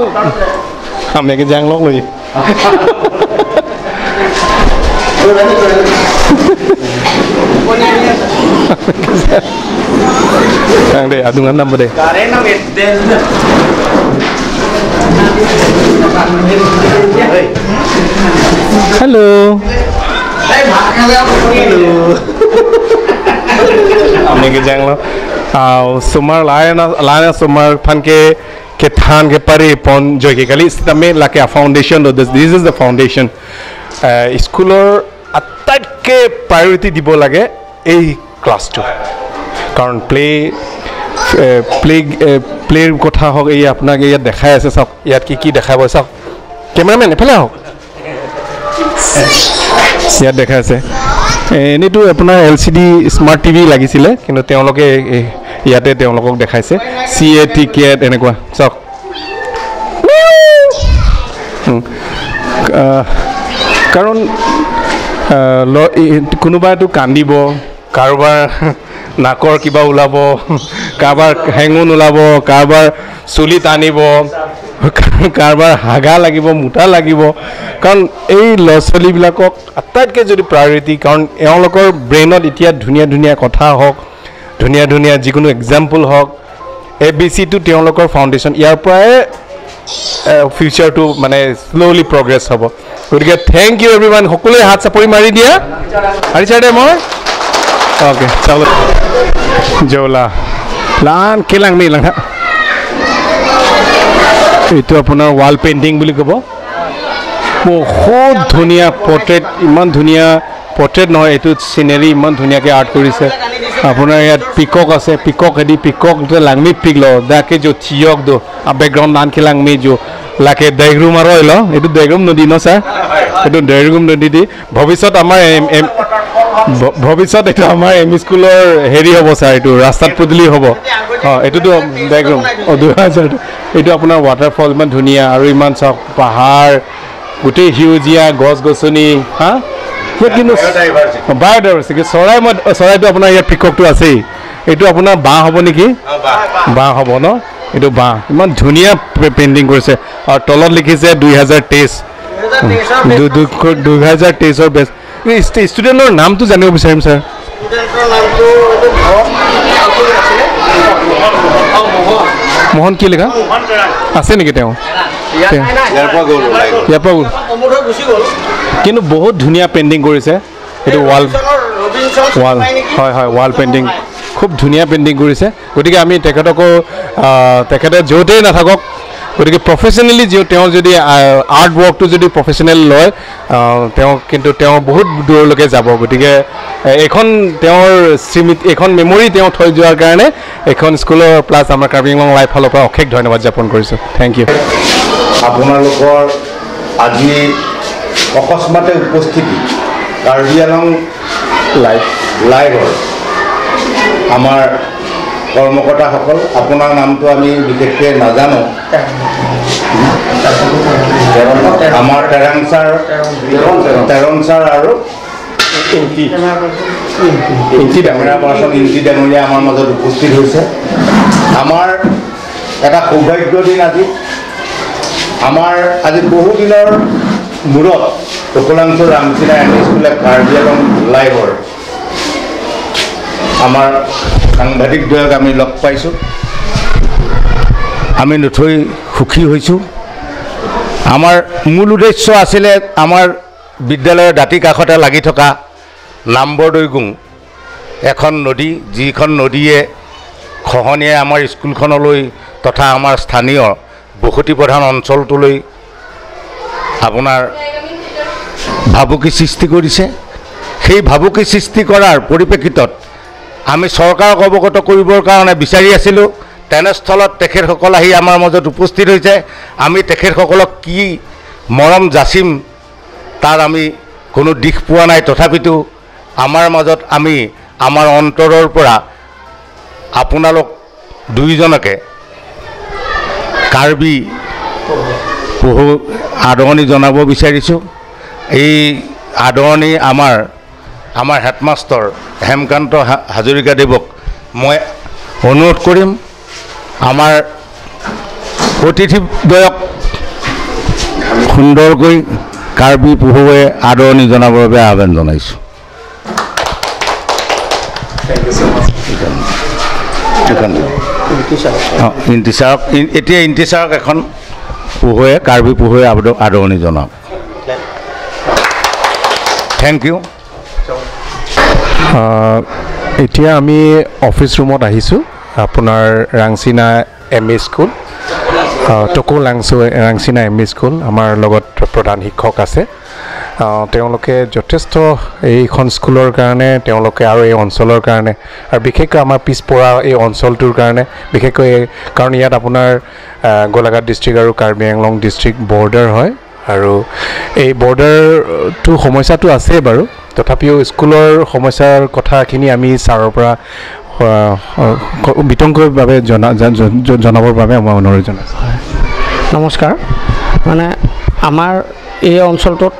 Kami ke jang lok lagi. Ang de, adungan number de. Hello. Hello. Kami ke jang lok. Ah, osomar lain, lain osomar aphan ke kethan kepari pon joike kali sitame lake a foundation do, this, this is the foundation. Eh, স্কুলৰ আটাইতকৈ প্ৰায়ৰিটি দিব লাগে এই ক্লাছটো, কাৰণ প্লে, এ, প্লে, এ, প্লেৰ কথা হওক, এই আপোনাক ইয়াত দেখাই আছে, চাওক ইয়াত কি কি দেখাব, চাওক কেমেৰামেন এফালে আহক। ইয়াত দেখা আছে। এ, এনেইতো আপোনাৰ L C D smart T V লাগিছিলে, কিন্তু তেওঁলোকে, এ, ইয়াতে তেওঁলোকক দেখাইছে চি এ টি কেট এনেকুৱা। চাওক। উম। আহ, কাৰণ, আহ, ল-, ই-, কোনোবাইতো কান্দিব, কাৰোবাৰ নাকৰ কিবা ওলাব, কাৰোবাৰ হেঙুন ওলাব, কাৰোবাৰ চুলি টানিব, কাৰোবাৰ হাগা লাগিব, মুতা লাগিব। কাৰণ এই ল'ৰা ছোৱালীবিলাকক আটাইতকৈ যদি প্ৰায়ৰিটি, কাৰণ এওঁলোকৰ ব্ৰেইনত এতিয়া ধুনীয়া ধুনীয়া কথা হওক, ধুনীয়া ধুনীয়া যিকোনো এক্সাম্পল হওক, এ বি চিটো তেওঁলোকৰ ফাউণ্ডেশ্যন, ইয়াৰ পৰাই, এ, ফিউচাৰটো মানে শ্ল'লি প্ৰগ্ৰেছ হ'ব। গতিকে thank you everyone, সকলোৱে হাত চাপৰি মাৰি দিয়া। আৰিছা দে মই। অ'কে, চালো। জৌলা। লান কেলাং মি লাং। এইটো আপোনাৰ ৱাল পেইণ্টিং বুলি ক'ব। বহুত ধুনীয়া পৰ্ট্ৰেট, ইমান ধুনীয়া পৰ্ট্ৰেট নহয়, এইটো চিনেৰী ইমান ধুনীয়াকৈ আৰ্ট কৰিছে। আপোনাৰ ইয়াত পিকক আছে, পিকক এদি পিকক দুটা langmepik lo, dake jo chiyok do, a background nan ke langme jo, lake dairum aroi lo, এইটো dairum nodi no ছাৰ? এইটো dairum nodi দি ভৱিষ্যত আমাৰ এম, এম, ভ-, ভৱিষ্যত এইটো আমাৰ এম ই স্কুলৰ হেৰি হ'ব ছাৰ, এইটো ৰাস্তাত পদূলি হ'ব। অ, এইটোতো dairum, অ, দুই হাজাৰ, এইটো আপোনাৰ ৱাটাৰফল ইমান ধুনীয়া আৰু ইমান চাওক পাহাৰ, গোটেই সেউজীয়া গছ গছনি, হা? ইয়াত কিন্তু biodiversity। Biodiversity, চৰাই মই, অ, চৰাইটো আপোনাৰ ইয়াত পিককটো আছেই। এইটো আপোনাৰ বাঁহ হ'ব নেকি? অ, বাঁহ। বাঁহ হ'ব ন? এইটো বাঁহ। ইমান ধুনীয়া পে-, পেইণ্টিং কৰিছে। আৰু তলত লিখিছে দুই হাজাৰ তেইছ। দুই হাজাৰ তেইছৰ দু-, দু-, দুই হাজাৰ তেইছৰ বেষ্ট। এই ষ্টু-, ষ্টুডেণ্টৰ নামটো জানিব বিচাৰিম, ছাৰ। ষ্টুডেণ্টৰ নামটো এইটো মোহন আছিলে। অ, মোহন। মোহন কি লিখা? মোহন তেৰাং। আছে নেকি তেওঁ? ইয়াত তেওঁ নাই, নাই। ইয়াৰ পৰা গ'ল, ওলাই গ'ল। ইয়াৰ পৰা গ'ল। অমুধৰ গুচি গ'ল। কিন্তু বহুত ধুনীয়া পেইণ্টিং কৰিছে। এইটো ৱাল, ৰবিনছন ৱাল, চিনি পাই নেকি? হয়, হয়, ৱাল পেইণ্টিং। খুব ধুনীয়া পেইণ্টিং কৰিছে। গতিকে আমি তেখেতকো, আহ, তেখেতে য'তেই নাথাকক, গতিকে প্ৰফেচনেলি যি তেওঁ যদি, আহ, আৰ্ট ৱৰ্কটো যদি প্ৰফেচনেল লয়, আহ, তেওঁ কিন্তু তেওঁ বহুত দূৰলৈকে যাব। গতিকে, এ, এইখন তেওঁৰ স্মৃতি, এইখন মেমৰি তেওঁ থৈ যোৱাৰ কাৰণে এইখন স্কুলৰ প্লাছ আমাৰ কাৰ্বি আংলং লাইভ ফালৰ পৰা অশেষ ধন্যবাদ জ্ঞাপন কৰিছোঁ। Thank you. আপোনালোকৰ আজি অকস্মাতে উপস্থিতি কাৰ্বি আংলং লাইভ। লাইভৰ আমাৰ কৰ্মকৰ্তাসকল, আপোনাৰ নামটো আমি বিশেষকৈ নাজানো। আমাৰ তেৰাং ছাৰ, তেৰণ ছাৰ আৰু ইংতি, ইংতি ডাঙৰীয়া, পাৰ্চন ইংতি ডাঙৰীয়া আমাৰ মাজত উপস্থিত হৈছে। আমাৰ এটা সৌভাগ্য দিন আজি। আমাৰ আজি বহুদিনৰ মূৰত টকলাংচু ৰাংচিনা এম ই স্কুলে কাৰ্বি আংলং লাইভৰ আমাৰ সাংবাদিকদ্বয়ক আমি লগ পাইছোঁ। আমি নথৈ সুখী হৈছোঁ। আমাৰ মূল উদ্দেশ্য আছিলে আমাৰ বিদ্যালয়ৰ দাঁতি কাষতে লাগি থকা নাম্বৰ দৈগুং এখন নদী, যিখন নদীয়ে খহনীয়াই আমাৰ স্কুলখনলৈ তথা আমাৰ স্থানীয় বসতি প্ৰধান অঞ্চলটোলৈ আপোনাৰ ভাবুকি সৃষ্টি কৰিছে। সেই ভাবুকি সৃষ্টি কৰাৰ পৰিপ্ৰেক্ষিতত আমি চৰকাৰক অৱগত কৰিবৰ কাৰণে বিচাৰি আছিলোঁ। তেনেস্থলত তেখেতসকল আহি আমাৰ মাজত উপস্থিত হৈছে। আমি তেখেতসকলক কি মৰম যাচিম, তাৰ আমি কোনো দিশ পোৱা নাই। তথাপিতো আমাৰ মাজত আমি আমাৰ অন্তৰৰ পৰা আপোনালোক দুইজনকে কাৰ্বি পহু আদৰণি জনাব বিচাৰিছোঁ। এই আদৰণি আমাৰ, আমাৰ হেডমাষ্টৰ হেমকান্ত হা-, হাজৰিকাদেৱক মই অনুৰোধ কৰিম, আমাৰ অতিথিদ্বয়ক সুন্দৰকৈ কাৰ্বি পহুৱে আদৰণি জনাবৰ বাবে আহ্বান জনাইছোঁ। Thank you so much. এইখন। ইংতি ছাৰক। অ, ইংতি ছাৰক, ইন-, এতিয়া ইংতি ছাৰক এখন পহুৱে, কাৰ্বি পহুৱে আদৰ-, আদৰণি জনাওক। Thank you. আহ, এতিয়া আমি অফিচ ৰুমত আহিছোঁ, আপোনাৰ ৰাংচিনা এম ই স্কুল, আহ, টকু লাংচু ৰাংচিনা এম ই স্কুল, আমাৰ লগত প্ৰধান শিক্ষক আছে। আহ, তেওঁলোকে যথেষ্ট এইখন স্কুলৰ কাৰণে, তেওঁলোকে আৰু এই অঞ্চলৰ কাৰণে, আৰু বিশেষকৈ আমাৰ পিছপৰা এই অঞ্চলটোৰ কাৰণে, বিশেষকৈ এই, কাৰণ ইয়াত আপোনাৰ, আহ, গোলাঘাট ডিষ্ট্ৰিক্ট আৰু কাৰ্বি আংলং ডিষ্ট্ৰিক্ট বৰ্ডাৰ হয়, আৰু এই বৰ্ডাৰটো সমস্যাটো আছে বাৰু, তথাপিও স্কুলৰ সমস্যাৰ কথাখিনি আমি ছাৰৰ পৰা, আহ, আহ, ক-, বিতংকৈ ভাৱে জনা-, জ-, জ-, জ-, জনাবৰ বাবে মই অনুৰোধ জনাইছোঁ। নমস্কাৰ। মানে, আমাৰ এই অঞ্চলটোত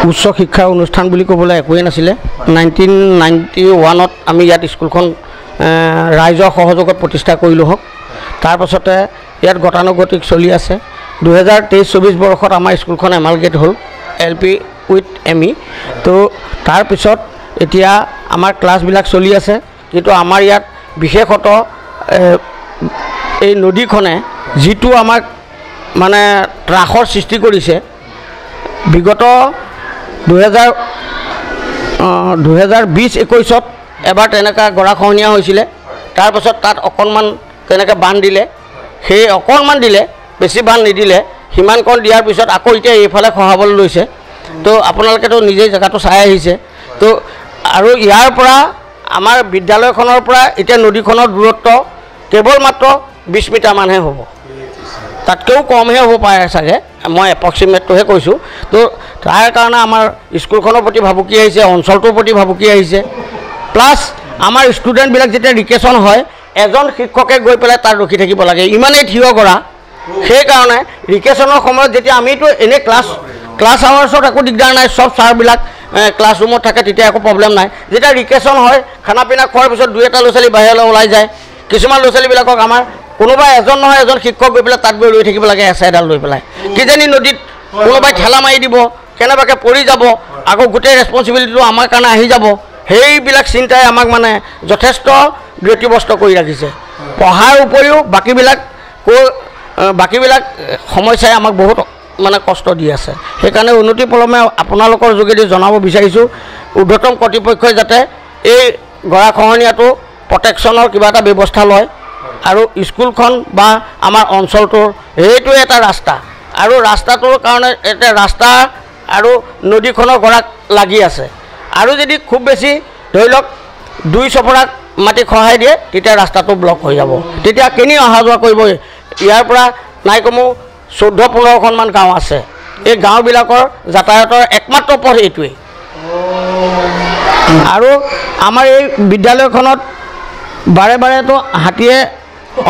উচ্চ শিক্ষাৰ অনুষ্ঠান বুলি ক'বলৈ একোৱেই নাছিলে। নাইনটিন নাইনটি ওৱানত আমি ইয়াত স্কুলখন, এ, ৰাইজৰ সহযোগত প্ৰতিষ্ঠা কৰিলোঁ হওক। তাৰ পাছতে ইয়াত গতানুগতিক চলি আছে। দুহেজাৰ তেইছ চৌবিছ বৰ্ষত আমাৰ স্কুলখন এমালগেট হ'ল, L P with M E. তো, তাৰ পিছত এতিয়া আমাৰ ক্লাছবিলাক চলি আছে। কিন্তু আমাৰ ইয়াত বিশেষতঃ, এ, এই নদীখনে যিটো আমাক মানে ত্ৰাসৰ সৃষ্টি কৰিছে, বিগত দুহেজাৰ, আহ, দুহেজাৰ বিছ একৈছত এবাৰ তেনেকুৱা গৰাখহনীয়া হৈছিলে। তাৰপাছত তাত অকণমান তেনেকৈ বান্ধ দিলে, সেই অকণমান দিলে, বেছি বান্ধ নিদিলে। সিমানকণ দিয়াৰ পিছত আকৌ এতিয়া এইফালে খহাবলৈ লৈছে। তো আপোনালোকেতো নিজেই জেগাটো চাই আহিছে। তো আৰু ইয়াৰ পৰা আমাৰ বিদ্যালয়খনৰ পৰা এতিয়া নদীখনৰ দূৰত্ব কেৱল মাত্ৰ বিছ মিটাৰমানহে হ'ব, তাতকৈও কমহে হ'ব পাৰে চাগে, মই এপ্ৰক্সিমেটটোহে কৈছোঁ। তো তাৰ কাৰণে আমাৰ স্কুলখনৰ প্ৰতি ভাবুকি আহিছে, অঞ্চলটোৰ প্ৰতি ভাবুকি আহিছে। প্লাছ আমাৰ ষ্টুডেণ্টবিলাক যেতিয়া ৰিক্ৰেশ্যন হয়, এজন শিক্ষকে গৈ পেলাই তাত ৰখি থাকিব লাগে, ইমানেই থিয় কৰা। সেইকাৰণে ৰিক্ৰেশ্যনৰ সময়ত যেতিয়া আমিতো এনে ক্লাছ, ক্লাছ আৱাৰ্ছত একো দিগদাৰ নাই, চব ছাৰবিলাক, এ, ক্লাছৰুমত থাকে, তেতিয়া একো প্ৰব্লেম নাই। যেতিয়া ৰিক্ৰেশ্যন হয়, খানা পিনা খোৱাৰ পিছত দুই এটা ল'ৰা ছোৱালী বাহিৰলৈ ওলাই যায়। কিছুমান ল'ৰা ছোৱালীবিলাকক আমাৰ কোনোবা এজন নহয় এজন শিক্ষক গৈ পেলাই তাত গৈ ৰৈ থাকিব লাগে এছা এডাল লৈ পেলাই। কিজানি নদীত কোনোবাই ঠেলা মাৰি দিব, কেনেবাকে পৰি যাব, আকৌ গোটেই ৰেছপনচিবিলিটিটো আমাৰ কাৰণে আহি যাব। সেইবিলাক চিন্তাই আমাক মানে যথেষ্ট ব্যতিব্যস্ত কৰি ৰাখিছে। পঢ়াৰ উপৰিও বাকীবিলাক ক-, আহ, বাকীবিলাক সমস্যাই আমাক বহুত মানে কষ্ট দি আছে। সেইকাৰণে অনতিপলমে আপোনালোকৰ যোগেদি জনাব বিচাৰিছোঁ, ঊৰ্ধ্বতম কৰ্তৃপক্ষই যাতে এই গৰাখহনীয়াটো প্ৰটেকশ্যনৰ কিবা এটা ব্যৱস্থা লয় আৰু স্কুলখন বা আমাৰ অঞ্চলটোৰ সেইটোৱে এটা ৰাস্তা আৰু ৰাস্তাটোৰ কাৰণে এতিয়া ৰাস্তা আৰু নদীখনৰ গৰাক লাগি আছে আৰু যদি খুব বেছি ধৰি লওক দুই চপৰা মাটি খহাই দিয়ে, তেতিয়া ৰাস্তাটো ব্লক হৈ যাব। তেতিয়া কেনি অহা যোৱা কৰিব? ইয়াৰ পৰা নাই কমেও চৈধ্য পোন্ধৰখনমান গাঁও আছে। এই গাঁওবিলাকৰ যাতায়াতৰ একমাত্ৰ পথ এইটোৱেই। আৰু আমাৰ এই বিদ্যালয়খনত বাৰে বাৰেতো হাতীয়ে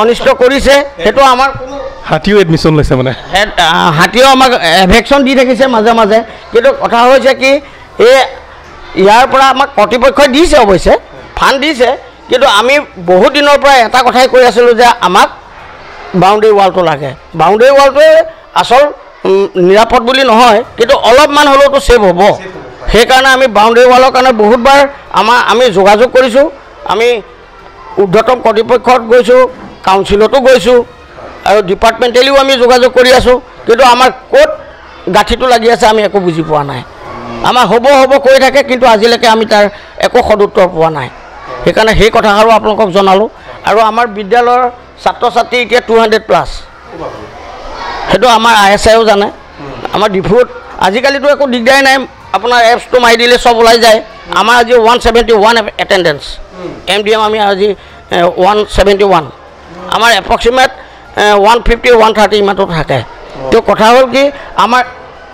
অনিষ্ট কৰিছে, সেইটো আমাৰ কোনো হাতীও এডমিশ্যন লৈছে মানে। এড-, আহ, হাতীয়েও আমাক এভিকশ্যন দি থাকিছে মাজে মাজে। কিন্তু কথা হৈছে কি, এই ইয়াৰ পৰা আমাক কৰ্তৃপক্ষই দিছে, অৱশ্যে ফাণ্ড দিছে, কিন্তু আমি বহুত দিনৰ পৰা এটা কথাই কৈ আছিলোঁ যে আমাক বাউণ্ডেৰী ৱালটো লাগে। বাউণ্ডেৰী ৱালটোৱে আচল, উম, নিৰাপদ বুলি নহয়, কিন্তু অলপমান হ'লেওতো ছেভ হ'ব। সেইকাৰণে আমি বাউণ্ডেৰী ৱালৰ কাৰণে বহুতবাৰ আমাৰ, আমি যোগাযোগ কৰিছোঁ। আমি ঊৰ্ধ্বতম কৰ্তৃপক্ষত গৈছোঁ, কাউন্সিলতো গৈছোঁ আৰু ডিপাৰ্টমেণ্টেলিও আমি যোগাযোগ কৰি আছোঁ, কিন্তু আমাৰ ক'ত গাঁঠিটো লাগি আছে আমি একো বুজি পোৱা নাই। আমাৰ হ'ব হ'ব কৈ থাকে, কিন্তু আজিলৈকে আমি তাৰ একো সদুত্তৰ পোৱা নাই। সেইকাৰণে সেই কথাষাৰো আপোনালোকক জনালোঁ। আৰু আমাৰ বিদ্যালয়ৰ ছাত্ৰ ছাত্ৰী এতিয়া টু হাণ্ড্ৰেড প্লাছ, সেইটো আমাৰ আই এছ আইও জানে। আমাৰ ডিফুত আজিকালিতো একো দিগদাৰী নাই, আপোনাৰ এপছটো মাৰি দিলে চব ওলাই যায়। আমাৰ আজি one seventy one attendance, M D M আমি আজি ওৱান ছেভেণ্টি ওৱান, আমাৰ approximate one fifty one thirty ইমানটো থাকে। তো কথা হ'ল কি, আমাৰ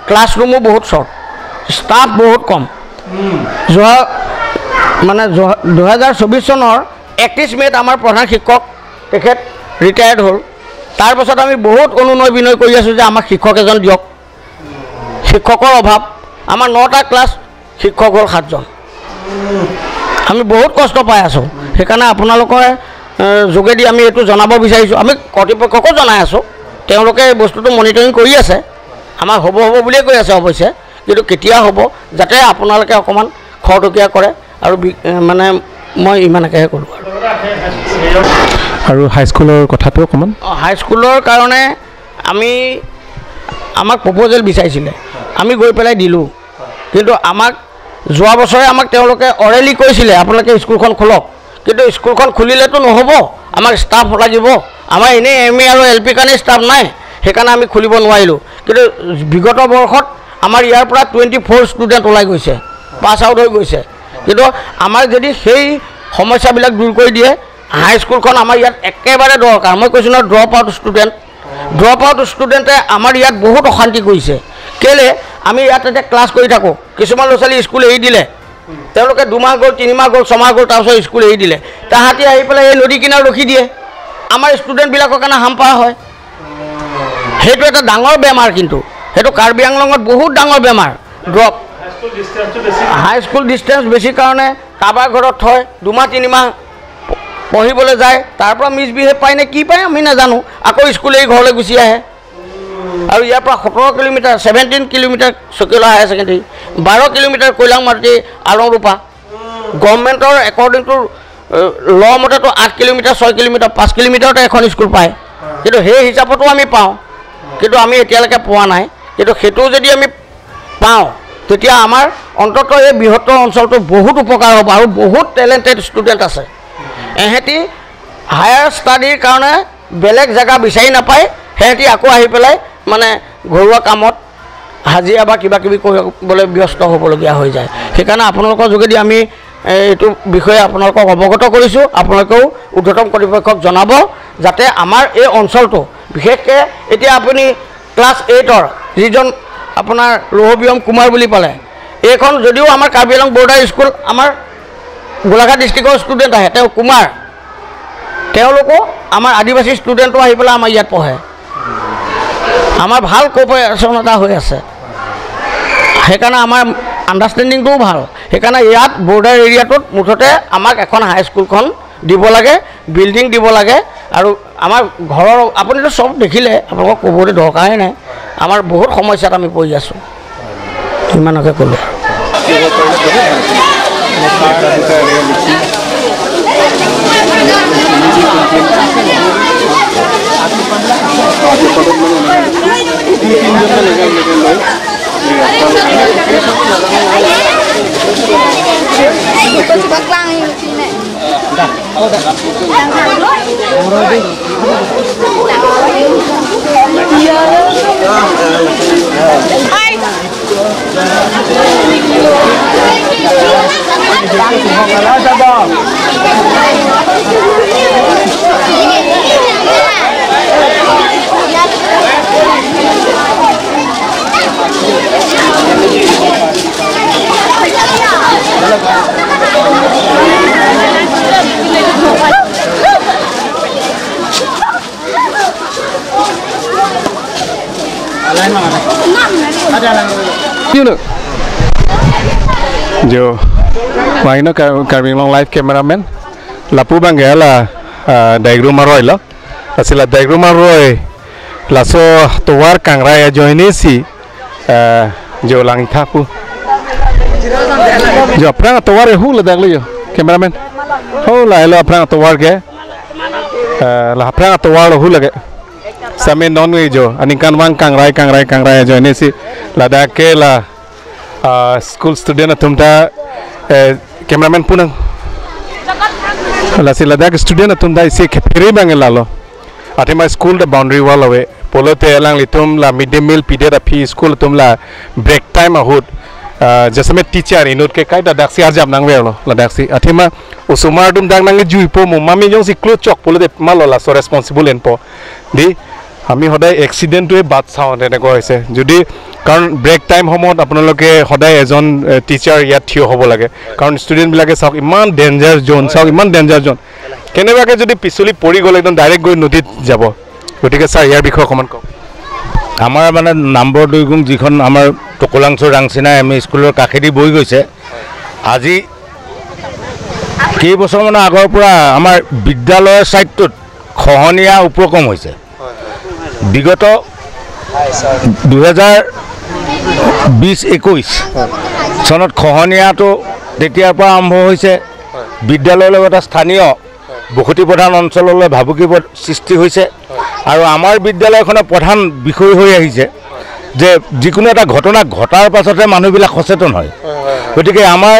ক্লাছৰুমো বহুত শ্বৰ্ট, ষ্টাফ বহুত কম। যোৱা মানে যোৱা দুহেজাৰ চৌবিছ চনৰ একত্ৰিছ মে'ত আমাৰ প্ৰধান শিক্ষক তেখেত ৰিটায়াৰ্ড হ'ল। তাৰ পাছত আমি বহুত অনুনয় বিনয় কৰি আছোঁ যে আমাক শিক্ষক এজন দিয়ক, শিক্ষকৰ অভাৱ। আমাৰ নটা ক্লাছ, শিক্ষক হ'ল সাতজন। আমি বহুত কষ্ট পাই আছোঁ। সেইকাৰণে আপোনালোকৰ, এ, যোগেদি আমি এইটো জনাব বিচাৰিছোঁ। আমি কৰ্তৃপক্ষকো জনাই আছোঁ, তেওঁলোকে এই বস্তুটো মনিটৰিং কৰি আছে। আমাৰ হ'ব হ'ব বুলিয়ে কৈ আছে অৱশ্যে, কিন্তু কেতিয়া হ'ব, যাতে আপোনালোকে অকণমান খৰতকীয়া কৰে আৰু বি-, এ, মানে মই ইমানকেহে ক'লোঁ আৰু। আৰু হাইস্কুলৰ কথাটো অকণমান? অ, হাইস্কুলৰ কাৰণে আমি, আমাক প্ৰপ'জেল বিচাৰিছিলে, আমি গৈ পেলাই দিলোঁ, কিন্তু আমাক যোৱা বছৰে আমাক তেওঁলোকে অৰেলি কৈছিলে, "আপোনালোকে স্কুলখন খোলক", কিন্তু স্কুলখন খুলিলেতো নহ'ব, আমাক ষ্টাফ লাগিব। আমাৰ এনেই এম ই আৰু এল পিৰ কাৰণে ষ্টাফ নাই, সেইকাৰণে আমি খুলিব নোৱাৰিলোঁ। কিন্তু বিগত বৰ্ষত আমাৰ ইয়াৰ পৰা টুৱেণ্টি ফ'ৰ ষ্টুডেণ্ট ওলাই গৈছে, পাছ আউট হৈ গৈছে। কিন্তু আমাক যদি সেই সমস্যাবিলাক দূৰ কৰি দিয়ে, হাইস্কুলখন আমাৰ ইয়াত একেবাৰে দৰকাৰ। মই কৈছোঁ নহয়, drop out student, drop out ষ্টুডেণ্টে আমাৰ ইয়াত বহুত অশান্তি কৰিছে। কেলে, আমি ইয়াত এতিয়া ক্লাছ কৰি থাকোঁ, কিছুমান ল'ৰা ছোৱালী স্কুল এৰি দিলে, তেওঁলোকে দুমাহ গ'ল, তিনিমাহ গ'ল, ছমাহ গ'ল, তাৰপিছত স্কুল এৰি দিলে। তাহাঁতি আহি পেলাই এই নদী কিনাৰত ৰখি দিয়ে, আমাৰ ষ্টুডেণ্টবিলাকৰ কাৰণে হাম্পাৰ হয়। সেইটো এটা ডাঙৰ বেমাৰ, কিন্তু সেইটো কাৰ্বি আংলঙত বহুত ডাঙৰ বেমাৰ, ড্ৰপ। হাইস্কুল ডিষ্টেঞ্চ বেছি কাৰণে কাৰোবাৰ ঘৰত থয়, দুমাহ তিনিমাহ প-, পঢ়িবলৈ যায়, তাৰ পৰা মিছবিহেভ পায় নে কি পায় আমি নাজানো, আকৌ স্কুল এৰি ঘৰলৈ গুচি আহে। আৰু ইয়াৰ পৰা সোতৰ কিলোমিটাৰ, ছেভেণ্টিন কিলোমিটাৰ চকিলা হায়াৰ ছেকেণ্ডেৰী, বাৰ কিলোমিটাৰ কৈলাংমাটি আলংৰূপা। গভৰ্ণমেণ্টৰ একৰ্ডিং টু, এ, ল মতেতো আঠ কিলোমিটাৰ, ছয় কিলোমিটাৰ, পাঁচ কিলোমিটাৰতে এখন স্কুল পায়, কিন্তু সেই হিচাপতো আমি পাওঁ, কিন্তু আমি এতিয়ালৈকে পোৱা নাই। কিন্তু সেইটো যদি আমি পাওঁ, তেতিয়া আমাৰ অন্ততঃ এই বৃহত্তৰ অঞ্চলটো বহুত উপকাৰ হ'ব আৰু বহুত টেলেণ্টেড ষ্টুডেণ্ট আছে। এহেঁতি হায়াৰ ষ্টাডিৰ কাৰণে বেলেগ জেগা বিচাৰি নাপায়, সিহঁতি আকৌ আহি পেলাই মানে ঘৰুৱা কামত হাজিৰা বা কিবা কিবি কৰিবলৈ ব্যস্ত হ'বলগীয়া হৈ যায়। সেইকাৰণে আপোনালোকৰ যোগেদি আমি, এ, এইটো বিষয়ে আপোনালোকক অৱগত কৰিছোঁ। আপোনালোকেও ঊৰ্ধ্বতম কৰ্তৃপক্ষক জনাব, যাতে আমাৰ এই অঞ্চলটো, বিশেষকৈ এতিয়া আপুনি ক্লাছ এইটৰ যিজন আপোনাৰ লৌহ বিয়ম কুমাৰ বুলি পালে, এইখন যদিও আমাৰ কাৰ্বি আংলং বৰ্ডাৰ স্কুল, আমাৰ গোলাঘাট ডিষ্ট্ৰিক্টৰ ষ্টুডেণ্ট আহে, তেওঁ কুমাৰ, তেওঁলোকো আমাৰ আদিবাসী ষ্টুডেণ্টো আহি পেলাই আমাৰ ইয়াত পঢ়ে। আমাৰ ভাল কোঅপাৰেশ্যন এটা হৈ আছে, সেইকাৰণে আমাৰ আণ্ডাৰষ্টেণ্ডিংটোও ভাল। সেইকাৰণে ইয়াত বৰ্ডাৰ এৰিয়াটোত মুঠতে আমাক এখন হাইস্কুলখন দিব লাগে, বিল্ডিং দিব লাগে। আৰু আমাৰ ঘৰৰ, আপুনিতো চব দেখিলে, আপোনালোকক ক'বলৈ দৰকাৰেই নাই। আমাৰ বহুত সমস্যাত আমি পৰি আছোঁ, ইমানকে ক'লোঁ। Yun lo. Jo, vangnon Kar-, Karbi Anglong Live cameraman. Lapu abang ke la, ah, Daigrum aroi lo. Lasi la Daigrum aroi, laso tovar kangrai ajoine si, eh, jo langtha pu. Jo aphrang tovar hu ladak lo jo, cameraman. Ho lahelo aphrang tovar ke. Eh, la aphrang tovar lo hu lake. Same non-veg jo, aningkanvang kangrai, kangrai, kangrai ajoine si ladak ke la, ah, school student atum ta, eh, cameraman pu nang. Lasi ladak student atum ta isi kephere abang lalo. Athema school ta boundary wall ave. Pulote alanglitum la midday meal pidet aphi school atum la break time ahut, ah, jasemet teacher inut ke kaita daksi arjap nangverlo ladaksi. Athema osomar atum dak nangjuipo mo, mami jongsi klo chok pulote malo laso responsible enpo. Di, আমি সদায় এক্সিডেণ্টটোৱে বাট চাওঁ, তেনেকুৱা হৈছে যদি, কাৰণ break time সময়ত আপোনালোকে সদায় এজন, এ, টিচাৰ ইয়াত থিয় হ'ব লাগে, কাৰণ ষ্টুডেণ্টবিলাকে চাওক ইমান ডেঞ্জাৰ জ'ন, চাওক ইমান ডেঞ্জাৰ জ'ন, কেনেবাকে যদি পিছলি পৰি গ'লে একদম ডাইৰেক্ট গৈ নদীত যাব। গতিকে ছাৰ, ইয়াৰ বিষয়ে অকণমান কওক। আমাৰ মানে নামবৰ দুইগুং যিখন আমাৰ টকলাংচুৰ ৰাংচিনা এম ই স্কুলৰ কাষেদি বৈ গৈছে, আজি কেইবছৰমানৰ আগৰ পৰা আমাৰ বিদ্যালয়ৰ ছাইডটোত খহনীয়া উপক্ৰম হৈছে। বিগত দুহেজাৰ বিছ একৈছ চনত খহনীয়াটো তেতিয়াৰ পৰা আৰম্ভ হৈছে। বিদ্যালয়ৰ লগতে স্থানীয় বসতি প্ৰধান অঞ্চললৈ ভাবুকিৰ সৃষ্টি হৈছে। আৰু আমাৰ বিদ্যালয়খনৰ প্ৰধান বিষয় হৈ আহিছে যে যিকোনো এটা ঘটনা ঘটাৰ পাছতে মানুহবিলাক সচেতন হয়। গতিকে আমাৰ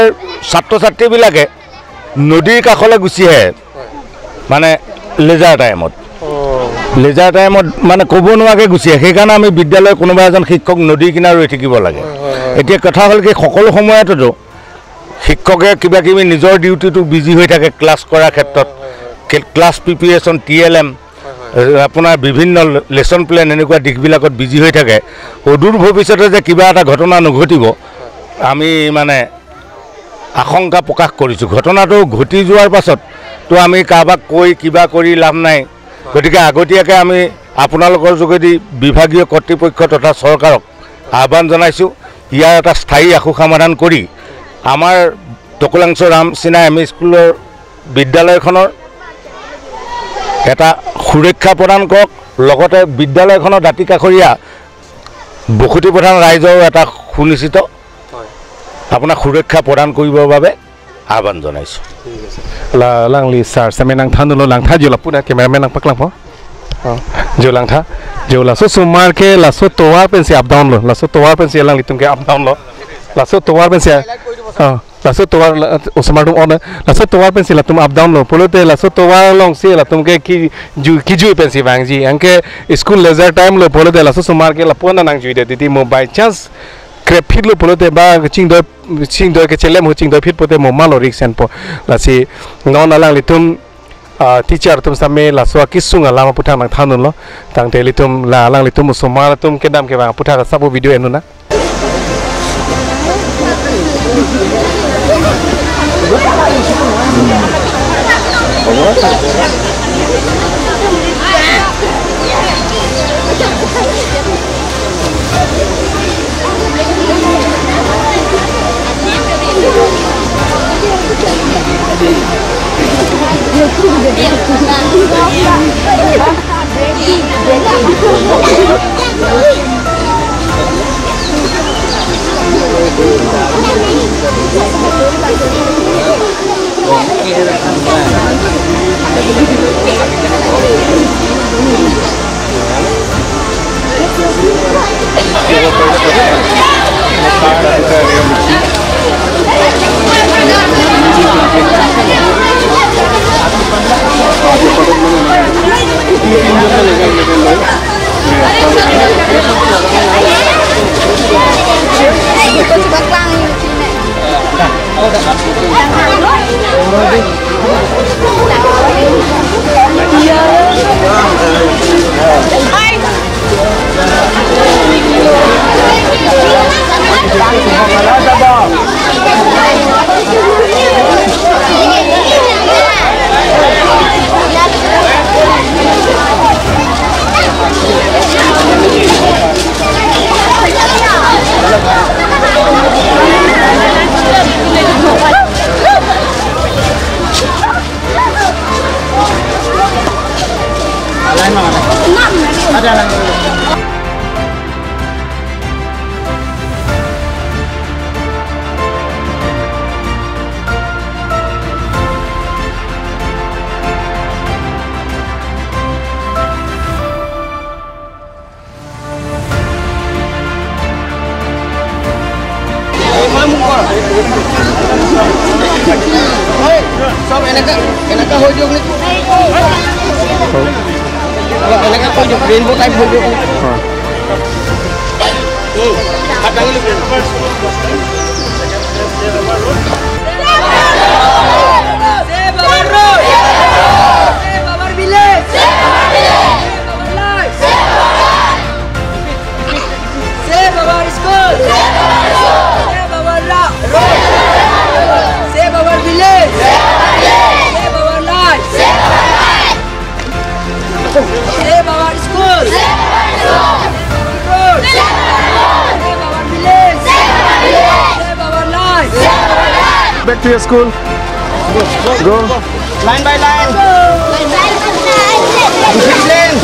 ছাত্ৰ ছাত্ৰীবিলাকে নদীৰ কাষলৈ গুচি আহে, মানে লেজাৰ টাইমত। লেজাৰ টাইমত মানে ক'ব নোৱাৰাকৈ গুচি আহে। সেইকাৰণে আমি বিদ্যালয়ৰ কোনোবা এজন শিক্ষক নদীৰ কিনাৰত ৰৈ থাকিব লাগে। এতিয়া কথা হ'ল কি, সকলো সময়তেতো শিক্ষকে কিবা কিবি নিজৰ ডিউটিটো বিজি হৈ থাকে, ক্লাছ কৰাৰ ক্ষেত্ৰত, ক্লাছ প্ৰিপেৰেশ্যন, টি এল এম, আপোনাৰ বিভিন্ন লেচন প্লেন, এনেকুৱা দিশবিলাকত বিজি হৈ থাকে। অদূৰ ভৱিষ্যতে যে কিবা এটা ঘটনা নঘটিব, আমি মানে আশংকা প্ৰকাশ কৰিছোঁ। ঘটনাটো ঘটি যোৱাৰ পাছত তো আমি কাৰোবাক কৈ কিবা কৰি লাভ নাই। গতিকে আগতীয়াকৈ আমি আপোনালোকৰ যোগেদি বিভাগীয় কৰ্তৃপক্ষ তথা চৰকাৰক আহ্বান জনাইছোঁ, ইয়াৰ এটা স্থায়ী আশু সমাধান কৰি আমাৰ টকলাংচুৰ ৰাংচিনা এম ই স্কুলৰ বিদ্যালয়খনৰ এটা সুৰক্ষা প্ৰদান কৰক, লগতে বিদ্যালয়খনৰ দাঁতি কাষৰীয়া বসতি প্ৰধান ৰাইজৰো এটা সুনিশ্চিত আপোনাক সুৰক্ষা প্ৰদান কৰিবৰ বাবে আহ্বান জনাইছোঁ। La, alangli sir same nangthandunlo, langtha jo lapu na cameraman nangpaklangpo. Jo langtha, jo laso osomar ke laso tovar pensi up down lo, laso tovar pensi alanglitum ke up down lo. Laso tovar pensi, ah, laso tovar la, osomar atum on, laso tovar pensi latum up down lo. Pulote laso tovar alongsi latum ke kiju, kijui pensi vangji. Anke school leisure time lo pulote laso osomar ke lapu-an nangjuidet titi mo, by chance krep phit lo pulote ba chingdoi, chingdoi kechelem ho, chingdoi phit pote mo malo risk enpo. Lasi non alanglitum, ah, teacher atum same laso akesung alam aputhak nangthandunlo. Tangte ilitum la alanglitum osomar atum kedam kevang aputhak asap video ennon nang. সব এনেকা, এনেকা হৈ দিয়ক নেকি? এনেকা হৈ দিয়ক, rainbow type হৈ দিয়ক নেকি? Save our road! Save our village! Save our life! Save our school! Save our la-, road! Save our village! Save our life! Save our school! Save our road! Save our village! Save our life! Back to your school. Go. Line by line. Discipline.